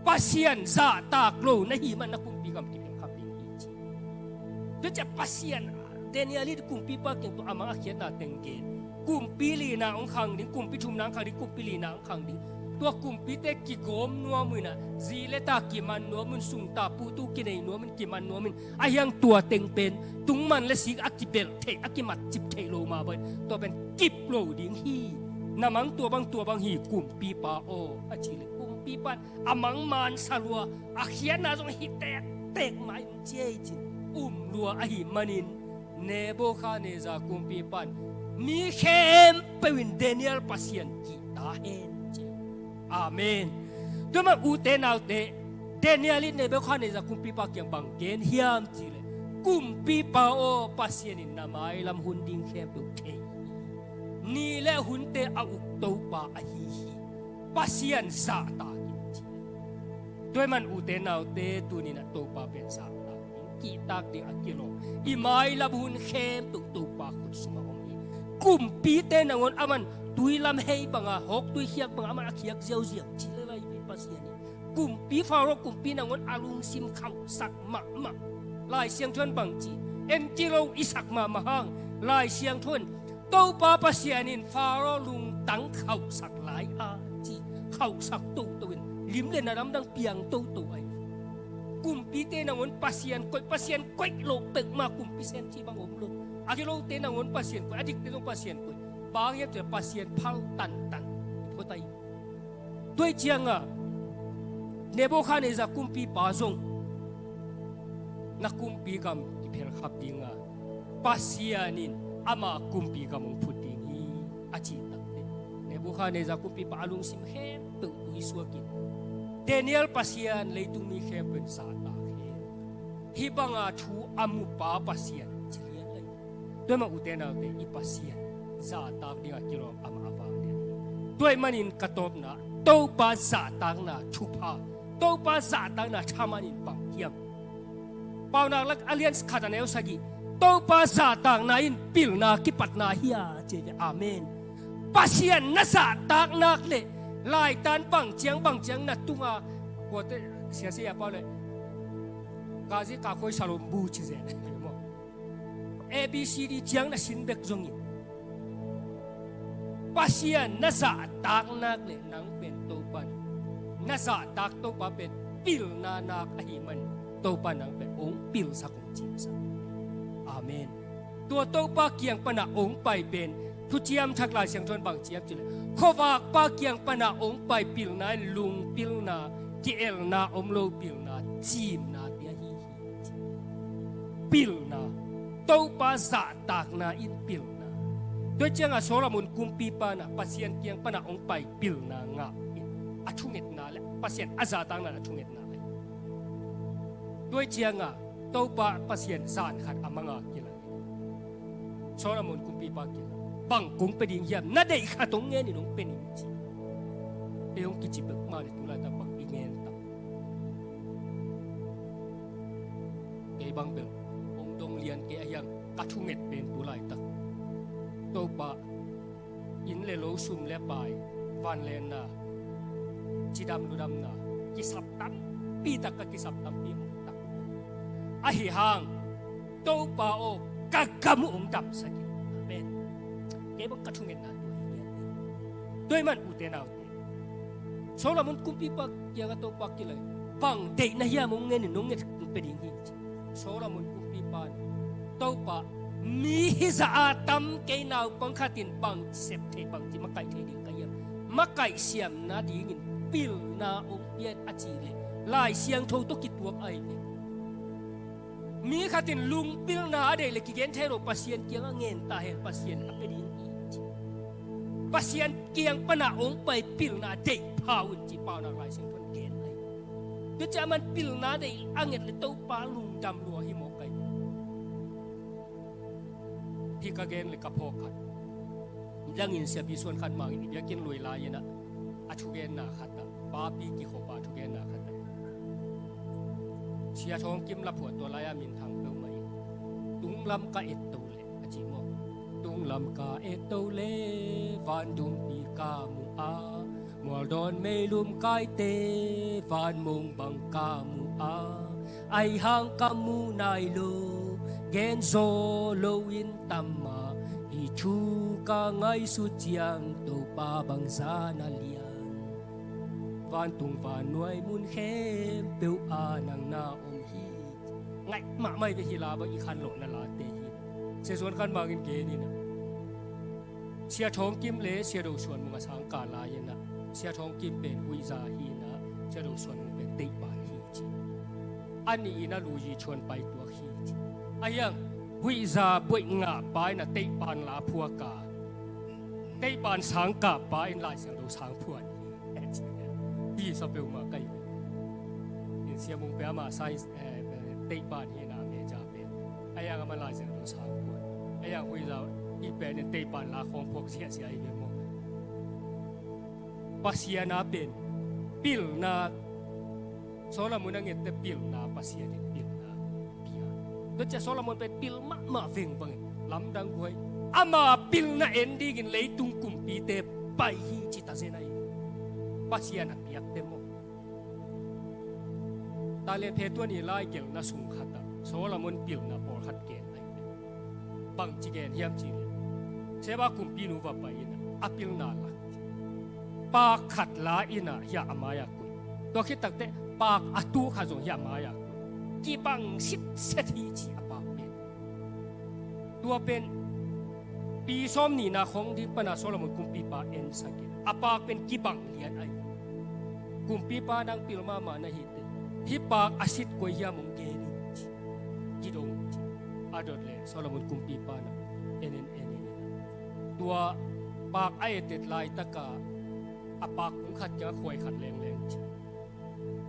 Pasian zahtak lo na hih man na kumpi gam kipelh khap ding hi ci. Tua ciang Pasian, Daniel in kumpipa kiang tua a mang a khiatna teng gen. Kumpi lina hong khang ding, kumpi thumna hong khang ding, kumpi lina hong khang ding. Tua kumpite kigawm nuam uh in ah, zi le ta kiman nuam uh in, sungtah putu kinei nuam uh in, kiman nuam uh in, a hiang tua teng pen tungman le sik a kibelh theih, a kimatcip theih lo mah bangin tua pen kip lo ding hi. Na mang tua bang, tua bang hi kumpipa aw, a ci leh kumpipa in a mang mansa lua, a khiatna zong hi tektek mah in ci ei ci, um lua ahih manin Nebuchadnezzar kumpipa in mi khempeuh in Daniel Pasian kihta hen ci. Amen. Tua mah ute naute, Daniel in Nebuchadnezzar kumpipa kiang bang gen hiam ci leh, kumpipa aw, Pasian in na mailam hun ding khempeuh thei hi. Ni le hunte a uk Topa ahi hi. Pasian zahtak in ci. Tua ahih man ute naute, tuni-in ah Topa pen zahtak ding, kihtak ding a kilawm. I mailam hun khempeuh Topa khut sungah om hi. Kumpite nangawn aman tui lam hei banga, hawk tui khiak banga aman a khiak ziauziau ci le lai hi Pasian hi. Kumpi Faro kumpi nangawn a lungsim khauhsak mahmah. Lai Siangtho in bang ci, en kilo i sak mahmah hang, Lai Siangtho in Topa Pasian in Faro lungtang khauhsak lai a ci, khauhsak toto in, lim le na lamdang piang toto ahi. Kumpite nangawn Pasian koih, Pasian koih loh peuhmah kumpi sem ci bang om lo. A kilote nangawn Pasian koih, a dikte zong Pasian koih. Bang hiam cih leh Pasian phal tantan i phot ahi. Tua ahih ciangah Nebuchadnezzar kumpipa zong na kumpi gam kiphelkhap ding a, Pasian in ama kumpi gam hong phut ding hi, a cih takteh Nebuchadnezzar kumpipa a lungsim khempeuh tui suakin, Daniel Pasian leitung mi khempeuh in zahtak hen. Hih banga thu a mupa Pasian ci lian lai. Tua mah ute naute, i Pasian zahtak dingah kilawm amah a vanglian hi. Tua ahih manin ka tawpna, Topa zahtakna thupha, Topa zahtakna thaman in bang hiam? Paunak lak a lian khat a neu sagih, Topa zahtakna in pilna kipatna hi a ci ve. Amen. Pasian na zahtak nak leh laitan bang ciang bang ciang na tunga, kuate siasia a pau leh kazi kakhuai salombu ci zen. A B C D ciang na sin bek zongin, Pasian na zahtak nak leh nang pen Topa in, na zahtak Topa pen pilna nak ahih man, Topa in nang pen hong pilsak, hong cimsak. Amen. Tua Topa kiang pana hong pai pen Thuciam Thak Lai Siangtho in bang ci hiam cih leh, khuavakpa kiang pana hong pai pilna in lungpilna, ki-elna om lo pilna, cimna te ahi hi. Pilna, Topa zahtakna in pilna. Tua ciangah Solomon kumpipa in ah Pasian kiang pana hong pai pilna ngah in, a thungetna le Pasian a zahtakna in a thungetna ahi. Tua ciangah Topa Pasian zan khat a manga kilang. Solomon kumpipa kiang bang kong pia ding hiam, na deih khat hong ngen in hong pia ning ci. Ei hong kici peuhmah leh tu laitak bang i ngen tam? Kei bang bel hong dong lian kei a hiang, ka thunget pen tu laitak, Topa, inn le lo, sum le pai, vangliatna, cidam ludamna, kisap tam tampi tak ka kisap, tampi tak. Ahi hang Topa aw, ka gam uh hong damsak in. Amen. Kei bang ka thungetna tua hi. Tua ahih man ute naute, Solomon kumpipa kiangah Topa kilawm, bang deihna hiam hong ngen in, hong nget pia ding hi, ci. Solomon kumpipa in, Topa, mi hizah a tam kei naupang khat in bangci sep thei, bangci makaih thei ding ka hiam? Makaih siam nadingin pilna hong pia in, a cih leh Lai Siangtho tawh kituak ahi ve. Mi khat in lungpilna a deih leh kigen thei lo, Pasian kiangah ngen ta hen, Pasian a pia ding hi, ci. Pasian kiang pan a hong pai pilna deih pha un, ci Paunak Lai Siangtho in gen ahi. Tua ciang aman pilna deih a nget leh Topa lungdam lua hi mawk ahi. Hih ka gen leh ka phawk khat. Midang in Siapi Suan Khan Mang in i biakinn lui lai-in ah, a thugenna khat ah, papi kikhop a thugenna khat ah, Sia Thawng Kim la phuah, tua lai-a minthang peuhmah in, Tunglam ka et to leh, a ci maw. Tunglam ka et to leh, vantungpi ka mu a, mualdawn meilum kaite, vanmong bang ka mu a, ahi hang ka mu nai lo, gen zaw loin tam a, hih thu ka ngaihsut ciang Topa bangzah na lian. Vantung vannuai mun khempeuh ah nang na om hi. Ngaih mahmah hi ve, hih la bang i khanlawhna late hi. Sia Suan Khan Mang in gen in ah, Sia Thawng Kim le Sia Do Suan Mung a sangkah lai-in ah, Sia Thawng Kim pen huihza hi in ah, Sia Do Suan Mung pen teihpan hi, ci. A nih in a luyi thuan pai tuak hi, ci. Ahi hang huihza buaih ngahpa in a teihpan la phuak a, teihpan sangkahpa in Lai Siangtho sang phuan hi, ci. Hih sa peuhmah ka hi. In Sia Mung pen amah science, eh, teihpan hi in a, major pen. Ahi hang amah Lai Siangtho sang phuan. Ahi hang huihza, hih pen in teihpan la khawng phuak siahsiah hi ve maw. Pasian a pen pilna, Solomon a ngette pilna, Pasian in pilna pia. Tua ciang Solomon pen pil mahmah vengvang in, lamdang guai. Ama pilna en dingin leitung kumpite pai hi, ci ta zen ahi. Pasian a piakte maw. Talent phe tua nih lai gelhna sung khat ah Solomon pilna pawlkhat gen ahi. Bangci gen hiam cih leh, Seba kumpinu va pai in a pilna lak, paak khat la in a hiah a mai-ah koih. Tua khit takteh paak a tu khat zong hiah a mai-ah koih. Kibang sitset hi, ci a paak pen. Tua pen pi sawm nihna khong ding pan a Solomon kumpipa ensak in, a paak pen kibang lian ahi. Kumpipa, nang pil mahmah na hi teh, hih paak a sit koi hiam hong gen in, ci. Kidong, ci. A dot leh Solomon kumpipa in en en en in, tua paak a etet laitak a, a paak kung khat kiang khuai khat lengleng, ci.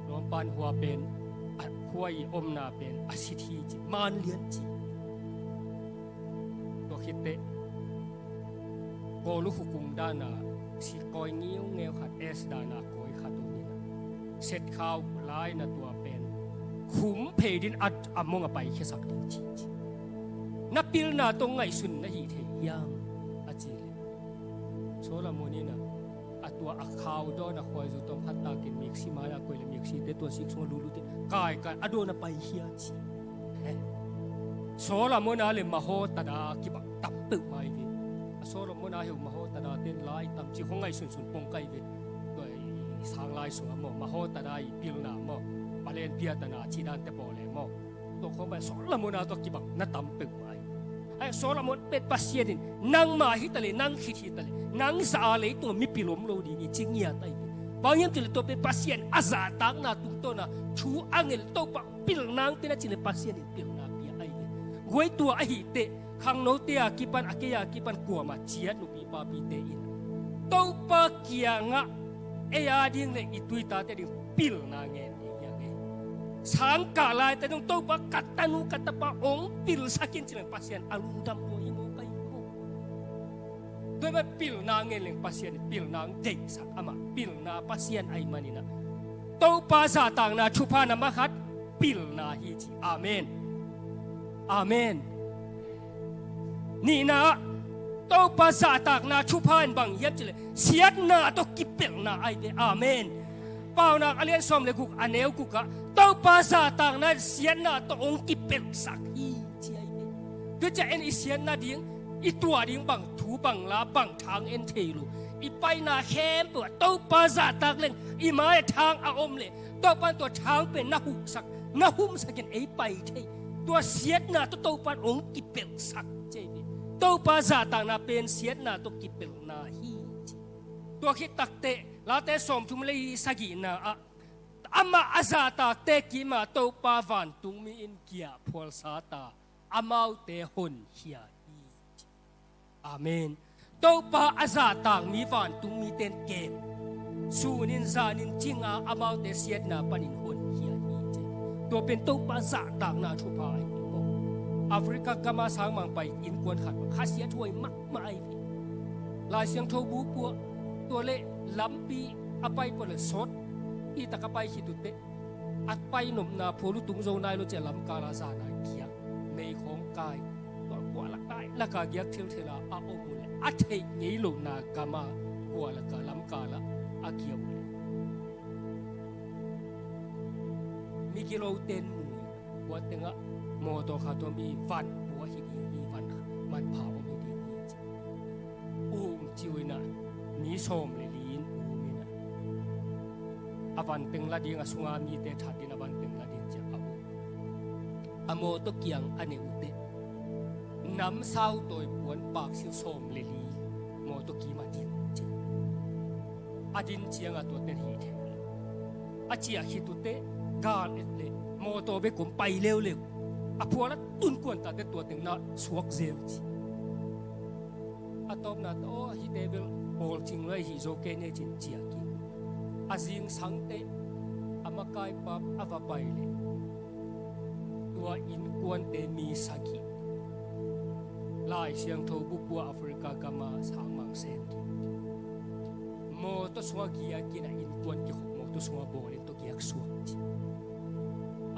Lawmpan hua pen, a khua i omna pen a sit hi, ci. Man lian, ci. Tua khit teh Kawlu khukung dan a sikawi ngeungeu khat, S dan a kawi khat om in a, set khau lai in a, tua pen khum phei ding a, a mong a paikhiasak ding, ci, ci. Na pilna tawh ngaihsun na hih thei hiam, a cih leh, Solomon in a, a tua a khau dawn a khuaizu tawm khat takin meksi mai-ah koih leh meksite tua sik sungah lutlut in kaikai a dawn a paikhia, ci. He. Solomon a leh Mahotada kibang tam peuhmah hi ve. A Solomon a heuh Mahotada ten lai tam, ci khong ngaihsunsun pong ka hi ve. Tua i sang lai sungah maw, Mahotada i pilna maw, palen piatana ci dante pawl leh maw, tua khong pen Solomon a tua kibang na tam peuhmah hi. Ai, Solomon pen Pasian in nangmah hi ta leh, nang khit hi ta leh, nang zah a leitungah mipil om lo ding hi, ci ngiat ahi ve. Bang hiam cih leh tua pen Pasian a zahtakna tungtawn a thu a ngen, Topa pilna hong pia in, a cih leh Pasian in pilna pia ahi ve. Guai, tua ahih teh khangnote a kipan, a kei a kipan kuamah ciat nupi papite in Topa kiangah ei a ding leh i tu i tate a ding pilna ngen ding hi hang e. Sangkah laitakin zong Topa, ka tanu ka tapa hong pilsak in, ci leng Pasian a lungdam lua hi mawk ahi maw. Tua ahih manin pilna ngen leng Pasian in pilna hong deihsak, amah pilna Pasian ahih manin ah, Topa zahtakna thupha na mah khat pilna hi, ci. Amen. Amen. Nihna ah, Topa zahtakna thupha in bang hiam cih leh siatna tawh kipelhna ahi ve. Amen. Paunak a lian sawm le guk a neu guk ah Topa zahtakna in siatna tawh hong kipelhsak hi, ci ahi hi. Tua ciah en i siatna ding, i tuah ding bang thu bang la bang thang en thei lo. I paina khempeuh ah Topa zahtak leng i mai-ah thang a om leh Topa in tua thang pen na huhsak, na humsak in ei pai thei. Tua siatna tawh Topa in hong kipelhsak, ci ahi hi. Topa zahtakna pen siatna tawh kipelhna hi, ci. Tua khit takteh Late sawmthum le sagihna ah amah a zahtakte kim ah Topa vantungmi in kiahphualsa ta, amaute honkhia hi, ci. Amen. Topa a zahtak mi vantungmite in kem, sunin zanin cinga amaute siatna panin honkhia hi, ci. Tua pen Topa zahtakna thupha ahi hi maw. Africa gama sangmang pai innkuan khat, khasiathuai mahmah ahi hi. Lai Siangtho bu pua, tua leh lampi a pai pua leh sawt, i tak a pai khit uh teh a pai nopna phual uh tung zo nai lo ciah lamkal ah zan a giak, meikhawng kai, tua kua lak kai lak a giak thilthil a a om uh leh a theih ngei lohna gam ah kua lak a lamkal ah a giak uh leh migilote in mu in, kua teng ah mawtaw khat om hi, van pua hi ding hi, van manpha om hi ding hi, ci. Um ci uh in ah, mi sawm le li in um in ah, a van teng la ding, a sunga mite that in a van teng la ding ciah a um. A mawtaw kiang a ne uh teh namsau tawi puan paksil sawm le li mawtaw kim a din, ci. A din ciang a tuate in hih theih lo. A ciah khit uh teh gal et leh mawtaw bek om pai leuleu. A phual a tun kuan ta teh tua teng na suak zel, ci. A tawpna tawh, aw, hihte bel bawlcing lo ahi zo kei ne, ci-in ciah kik. A zingsang teh a makaipa a va pai leh tua innkuante mi sagih Lai Siangtho bu pua Africa gama sangmang sem kik. Mawtaw sungah giak in ah innkuan kikhop, mawtaw sungah bawl in tawh giak suak, ci.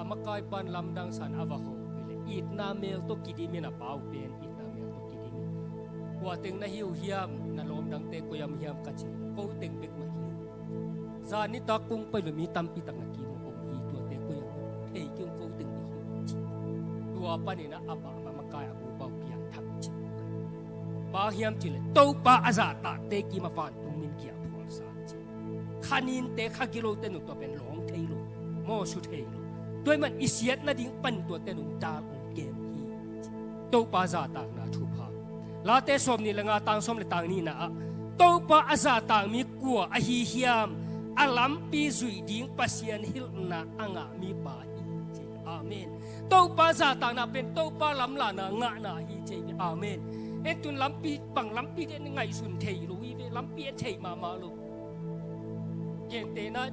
A makaipa in lamdang sa in a va hawmpih leh itna mel tawh kidim in, a pa uh pen itna mel tawh kidim in, kua teng na hi uh hiam, na lawm dangte koi hiam ka cih leh ko teng bek mah hi uh. Zan nitak kong pai leh mi tampi tak na kim uh om hi, tuate koi hiam thei kei ung, ko teng bek hi uh, ci. Tua panin ah amah, a makai a bupa uh piangthak, ci. Bang hiam cih leh Topa a zahtakte kim ah vantungmi in kiahphualsa, ci. Kha ninte, kha gilote in uh tua pen lawng thei lo, mawhsu thei lo. Tua ahih man i siat nading pan tuate in uh dal hong kem hi, ci. Topa zahtakna thupha. Late sawmnih le nga, tang sawm le tang nihna ah, Topa a zahtak mi kua ahi hiam? A lampi zuih ding Pasian hilhna a ngah mipa hi, ci. Amen. Topa zahtakna pen Topa lamlahna ngahna hi, ci. Amen. En tun lampi, bang lampi ding ngaihsun thei lo hi ve, lampi en thei mahmah lo. Gentehna,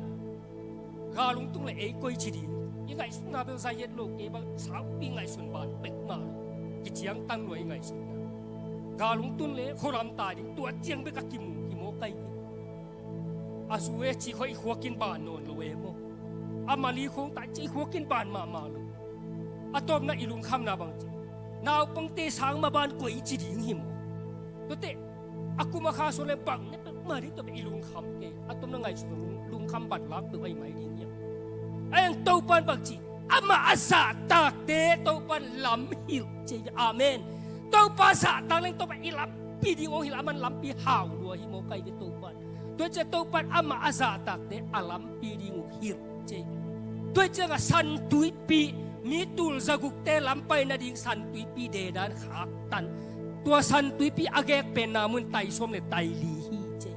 gal hong tung leh ei koi ci ding? I ngaihsutna bel zai het lo, kei bang saupi ngaihsun ban pek mah lo. Kiciangtan lua i ngaihsutna. Gal hong tun leh khualam tai ding, tua ciang bek a kimu hi maw kai hi. A zu e ci khawh i khuak in ban nawn lo e maw. A mali khawng tai ci i khuak in ban mahmah lo. A tawpna i lungkhamna bang ci, naupangte sang mah ban koi ci ding hi maw. Tuate a kum a kha suan leh bang ne peuhmah ding, tua pen i lungkham kei. A tawpna ngaihsun lung, lungkham ban lak peuh ahi mai ding hiam? Ahi hang Topa in bang ci, amah a zahtakte Topa in lam hilh, ci. Amen. Topa zahtak leng Topa in i lampi ding hong hilh, aman lampi hau lua hi maw kai ve Topa in. Tua ciang Topa in amah a zahtakte a lampi ding uh hilh, ci. Tua ciangah San Tuipi, mi tul zagukte lam pai nading San Tuipi dedan khaktan. Tua San Tuipi a gek penna mun tai sawm le tai li hi, ci.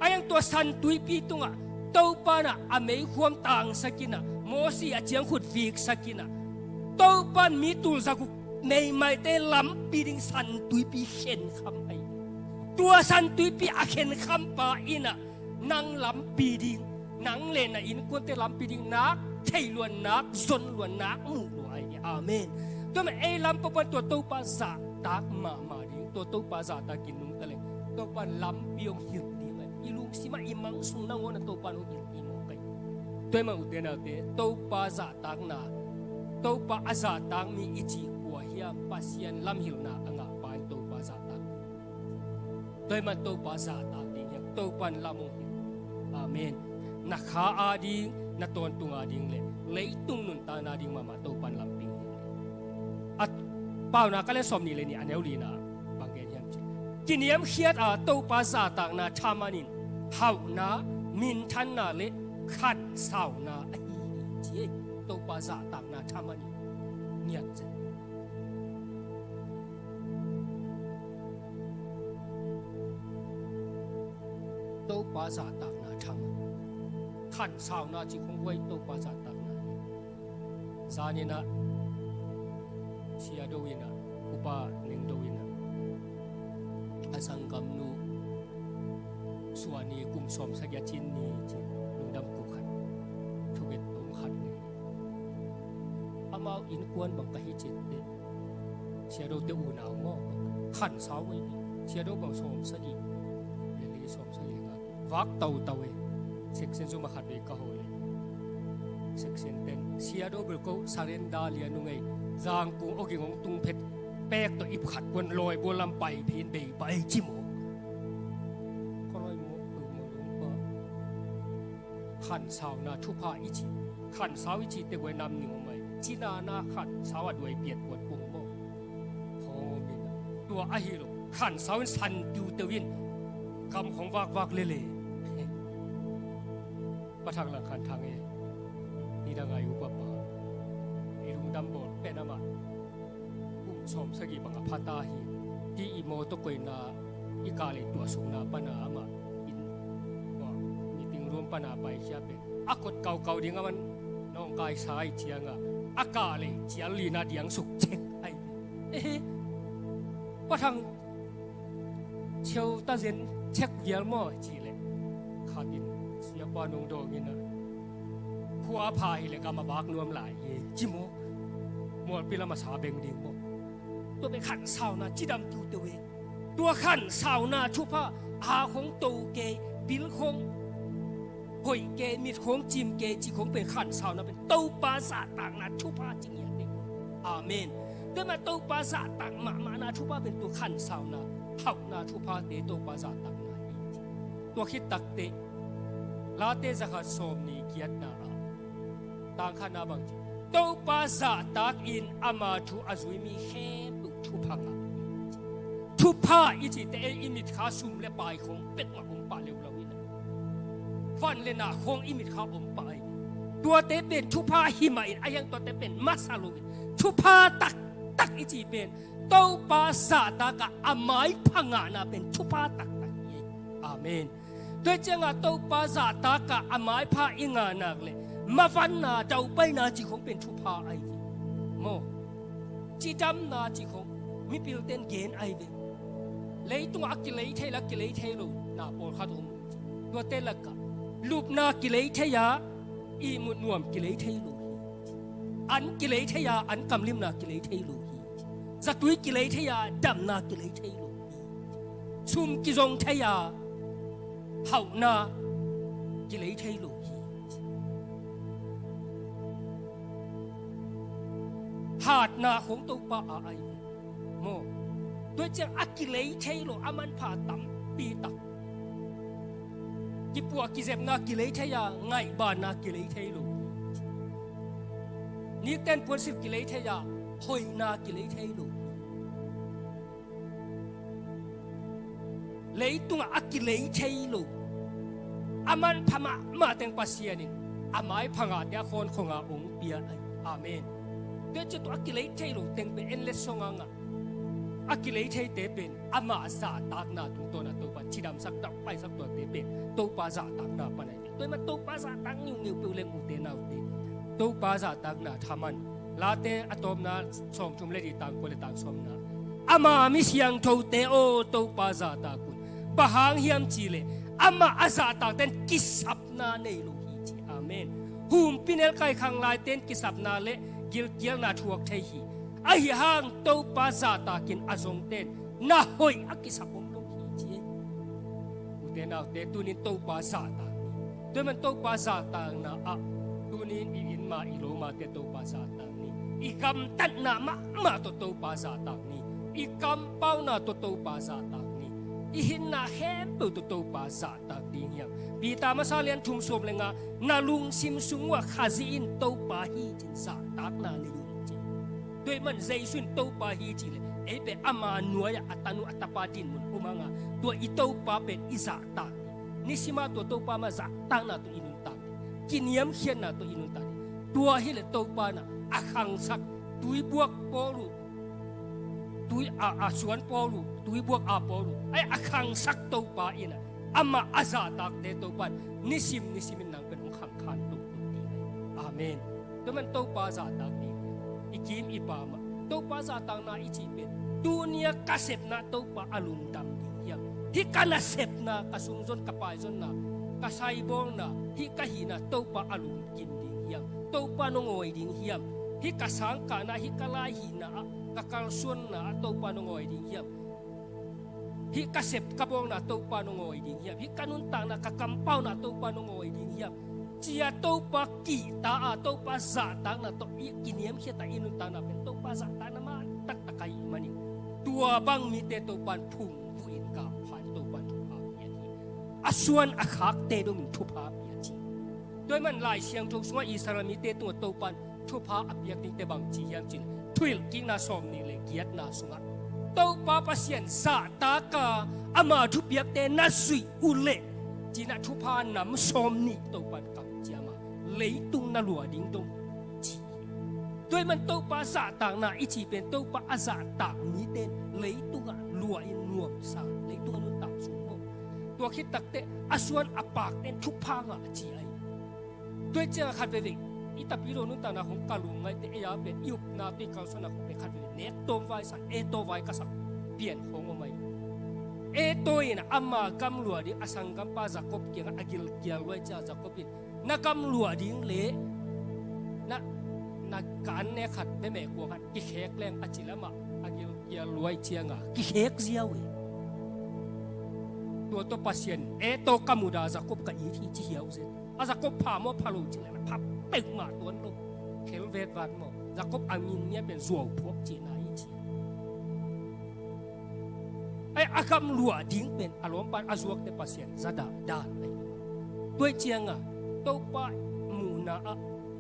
Ahi hang tua San Tuipi tungah Topa in ah a meikhuam tangsak in ah, Mosi a ciangkhut viksak in ah, Topa in mi tul zaguk meimaite lampi ding San Tuipi khenkham ahi. Tua San Tuipi a khenkhampa in ah nang lampi ding, nang le na innkuante lampi ding nak theih lua, nak zon lua, nak muh lua ahi. Amen. Tua mah ei lam peuhpeuh tua Topa zahtak mahmah ding, tua Topa zahtak in nungta leng Topa in lampi hong hilh ding ahi. I lungsim ah, i mang sung nangawn ah Topa in hong hilh hi maw kai. Tua ahih man ute naute, Topa zahtakna, Topa a zahtak mi i cih kua hiam? Pasian lamhilhna a ngahpa in Topa zahtak. Tua ahih man Topa zahtak ding hiam? Topa in lam hong hilh. Amen. na kha ading, na tawntung ading le leitung nuntakna ding mahmah Topan lampi hi. A Paunak a lian sawmnih le nih a neu lina bang gen hiam cih leh, kiniamkhiat a Topa zahtakna thaman in hauhna, minthanna le khansauna ahi hi ci hi. Topa zahtakna thaman in ngiat zen. Topa zahtakna thaman, khansauna cih khong huai Topa zahtakna hi. Zaninah Sia Do inah, Upa Neng Do inah a zanggamnu suah ni, kum sawmsagih a cin ni cin lungdam kuk khat, thuget tong khat ngei. Amau innkuan bang ka hi cin teh, Sia Do te unau maw, khansau ei. Sia Do bang sawmsagih le li, sawmsagih le nga, vak tautau ei. Section zum a khat vei ka haw le, section ten Sia Do bel ko surrender lian ung ei. Zangkung awging hong tung phet pek tawh ip khat kuan lawi bual lam pai phin bei pai ci maw. Ka lawi maw, tu maw, lungpa. Khansauna thupha i ci, khansau i ci te guai nam ning om ei. Cinana khansau a duai piat kuan pung maw. Khawmin tua ahi lo, khansau in san tiuteu in kam khong vakvak lele. Pa Thang Lang Khan Thang e, nidang a i upapa, i lungdam bawl pen amah kum sawmsagih bang a pha ta hi. Hih i mawtaw koihna, i kah lei tuahsukna pana amah inn, meeting room pana paikhia pen a kot kaukau ding a man nawngkaisa i cianga a kah lei cial lina diangsuk cek ai. Ehe, Pa Thang, cheu ta zen cek vial maw ci leh, khatin siapa nungdawng inah, khua pha hileh gam a vak nuam lai hi ci maw. Mualpi lam a sa beng ding maw. Tua pen khansauna cidam tuteu e. Tua khansauna thupha, a khong to kei, bil khong hoih kei, mit khong cim kei cih khong pen khansauna pen Topa zahtakna thupha ci ngiat ding. Amen. Tua mah Topa zahtak mahmahna thupha pen tua khansauna, hauhna thuphate Topa zahtakna hi. Tua khit takteh Late zakhat sawmnih giatna ah tang khatna bang ci, Topa zahtak in ama thu a zui mi khempeuh thupha ngah. Thupha i cihte ei i mitkha sum le pai khong pek mah om pah leuleu inah, van le na khong i mitkha om pah ei. Tuate pen thupha hi mah in, a hiang tuate pen masa lo in, thupha taktak i cih pen Topa zahtak ah a maipha ngahna pen thupha taktak hi. Amen. Tua ciangah Topa zahtak ah a maipha i ngah nak leh mavanna, daupaina cih khong pen thupha ai ve maw. Cidamna cih khong mipilten gen ai ve. Leitungah a kilei thei le a kilei thei lo na pawlkhat om. Tuate lakah lupna kilei thei a, ihmut nuam kilei thei lo hi. An kilei thei a, an kamlimna kilei thei lo hi. Zatui kilei thei a, damna kilei thei lo hi. Sum kizong thei a, hauhna kilei thei lo hi. Hatna khong Topa a ai ve maw. Tua ciang a kilei thei lo a manpha tampi tak. Kipuah kizepna kilei thei a, ngaihbanna kilei thei lo hi. Nikten puansilh kilei thei a, hoihna kilei thei lo hi. Leitungah a kilei thei lo, a manpha mahmah teng Pasian in a maipha ngahte a khawnkhong a hong pia ai. Amen. Tua ciang tua a kilei thei lo teng pen en letsong a ngah. A kilei theite pen amah zahtakna tungtawn a Topa cidamsak, dauhpaisak tuate pen Topa zahtakna pan ai. Tua mah Topa zahtak ngiungeu peuh leng, ute naute, Topa zahtakna thaman. Late a tawpna sawmthum le nih, tang kua le tang sawmna, ama mi siangthote aw, Topa zahtak un. Bang hang hiam cih leh amah a zahtakten kisapna nei lo hi ci. Amen. Humpinelkai khanglaiten kisapna le gilkialna thuak thei hi. Ahi hang Topa zahtakin a zongten na hoih a kisap om lo hi ci. Ute naute, tunin Topa zahtak ni. Tua man Topa zahtakna ah tunin i inn ma, i lo mate Topa zahtak ni. I gamtatna mahmah tawh Topa zahtak ni. I kampauna tawh Topa zahtak ni. I hinna khempeuh tawh Topa zahtak ni. ding hiam? Peter masa lian thum sawm le nga, na lungsim sung uah Khazih in Topa hi cin zahtakna nei un ci. Tua ahih man Jesu in Topa hi cih leh ei pen ama nuai-ah a tanu a tapa dinmun om hang a, tua i Topa pen i zahtak ding. Nisim a tua Topa mah zahtakna tawh i nuntak ding, kiniamkhiatna tawh i nuntak ding. Tua hileh Topa in a khangsak, tuibuak pawl uh, tui a, a suan pawl uh, tuibuak a pawl uh, ei a khangsak Topa in a, amah a zahtakte Topa in nisim nisim in nang pen hong khangkhan toto ding hi. Amen. Tua ahih man Topa zahtak ding hiam? I kim i pam ah Topa zahtakna i cih pen tuni-a ka sepna Topa a lungdam ding hiam? Hih ka nasepna, ka sumzon, ka paizonna, ka saibawlna, hih ka hihna Topa a lungkim ding hiam? Topa nong awi ding hiam? Hih ka sangkahna, hih ka laihihna ah, ka kalsuanna ah Topa nong awi ding hiam? Hih ka sep ka bawlna Topa nong awi ding hiam? Hih ka nuntakna, ka kampauna Topa nong awi ding hiam? Ci-a Topa kihta a, Topa zahtakna tawh i kiniamkhiat a i nuntakna pen Topa zahtakna mah taktak ahih manin, tua bang mite Topa in phungvuh in gah pha in Topa in thupha pia hi. A suan a khakte dongin thupha pia ci. Tua ahih man Lai Siangtho sungah Israel mite tungah Topa in thupha a piak dingte bang ci hiam cih leh, Thuhilhkikna sawmnih le giatna sungah Topa Pasian zahtak a, ama thupiakte na zuih uh leh ci-in a thupha nam sawmnih Topa in kamciam a, leitung na luah ding dong ci hi. Tua ahih man Topa zahtakna i cih pen Topa a zahtak mite in leitungah luah in nuamsa, leitung a nuntak sung maw. Tua khit takteh a suan a pakte in thupha ngah ci ahi. Tua ciangah khat veivei i tapidaw nuntakna hong ka lungngaihte, ei a pen i upna tawh i kalsuanna khong pen khat veivei nek tawm vai sak, e tawm vai ka sak pian khong om ahi. E tawm in ama gam luah ding a sanggampa Jakob kiangah a gilkial luai ciangah Jakob in na gam luah ding leh na, na ka an nek khat, meme kuang khat kikhek leng a ci leh amah a gilkial luai ciangah kikhek ziau hi. Tua tawh Pasian in e tawm ka mudah Jakob ka it hi ci hiau zen. A Jakob pha maw pha lo cih leh pha peuhmah tuan lo. Khel vetvat maw. Jakob a min nia pen zuau phuak cihna hi ci. Ei a gam luah ding pen a lawmpa in a zuakte Pasian za dah dan ahi. Tua ahih ciangah Topa muhna ah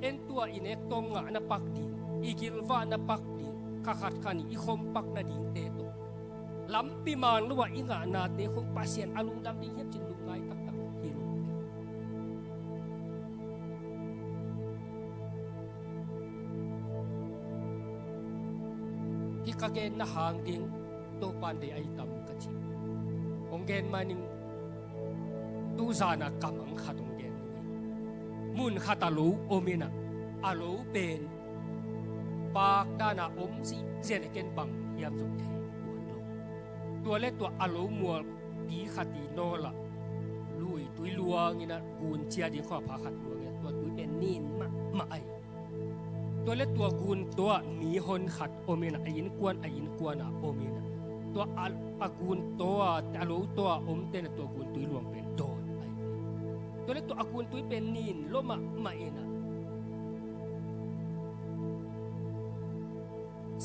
en tua i nek tawm ngah na pak ding, i gilvah na pak ding, kha khat kha nih i khom pak nadingte tawh lampi man lo ah i ngahnate khong Pasian a lungdam ding hiam cih lungngai taktak hi lo. Hih ka genna hang ding Topa in deih ahi tam ka ci. Hong gen ma ning. Tuzan a kamang khat hong gen ning. Mun khat a lo om in a, a lo pen pakdan a om zihziah in, ken bang hiam zong thei tuan lo. Tua leh tua a lo mual pi khat i nawl ah lui tui luang in a, gun cia ding khawng a pha khat luang in a, tua tui pen nin mahmah ahi. Tua leh tua gun tawh ah mi hon khat om in a, a innkuan, a innkuan ah om in a, tua a, a gun tawh ah, a lo tawh ah omte in a tua gun tui luang pen dawn ahi. Tua leh tua a gun tui pen nin lua mahmah in a,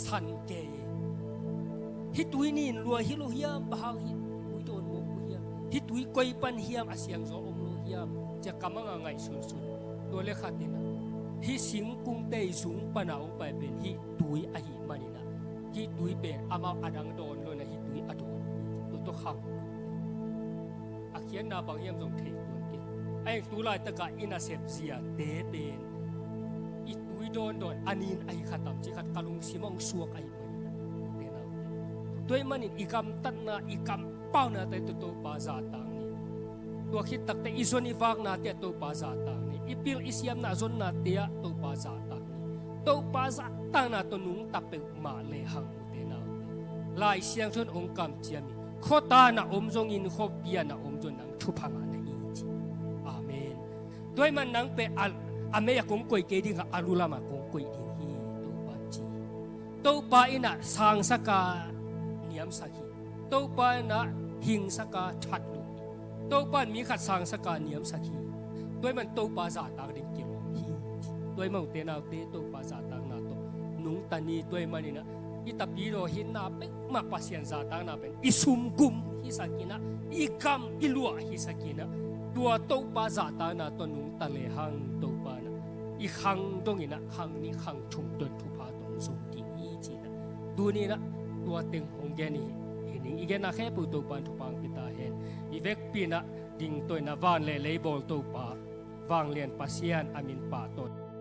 san kei. Hih tui nin lua hi lo hiam, bang hang hih tui dawn mawk uh hiam, hih tui koi pan hiam, a siangzaw om lo hiam, ci-a kamang a ngaihsunsun. Tua leh khat in a, hih singkungte i zung pan a hong pai pen hih tui ahih manin a, hih tui pen amau a dang dawn lo in a, hih tui a dawn. Tua tawh khang. A khiatna bang hiam zong thei tuan kei. A eng tu laitak a i nasep ziate pen i tui dawndawn a nin ahi kha tam cih khat ka lungsim ah hong suak ahi. Tua ahih manin i gamtatna, i kampaunate ah Topa zahtak ni. Tua khit takteh i zon i vaknate ah Topa zahtak ni. I pil i siamna zonnate ah Topa zahtak ni. Topa zahtakna tawh nungta peuhmah lehang, ute naute, Lai Siangtho in hong kamciam hi. Khuata na om zongin, khuapi ah na om zong nang thupha ngah na hi ci. Amen. Tua ahih man nang pen a, a mei ah kong koih kei ding a, a lu lamah kong koih ding hi, Topa in ci. Topa in a sangsak a niamsak hi. Topa in a hingsak a thatlum hi. Topa in mi khat sangsak a niamsak hi. Tua ahih man Topa zahtak ding kilawm hi. Tua ahih man ute naute, Topa zahtakna tawh nungta ni. Tua ahih manin a, i tapidaw hinna peuhmah Pasian zahtakna pen i sumgum hi. hisak in ah, i gam i luah hisak in ah, tua Topa zahtakna tawh nungta lehang Topa in ah i khang dong in ah khang nih khang thum tawh thupha tawh zong ding hi ci in ah, tuni in ah tua teng hong gen hi. Hi ning, i genna khempeuh Topa in thupha hong pia ta hen. I vekpi in ah ding tawh in ah van le lei bawl Topa, vanglian Pasian a min pahtawi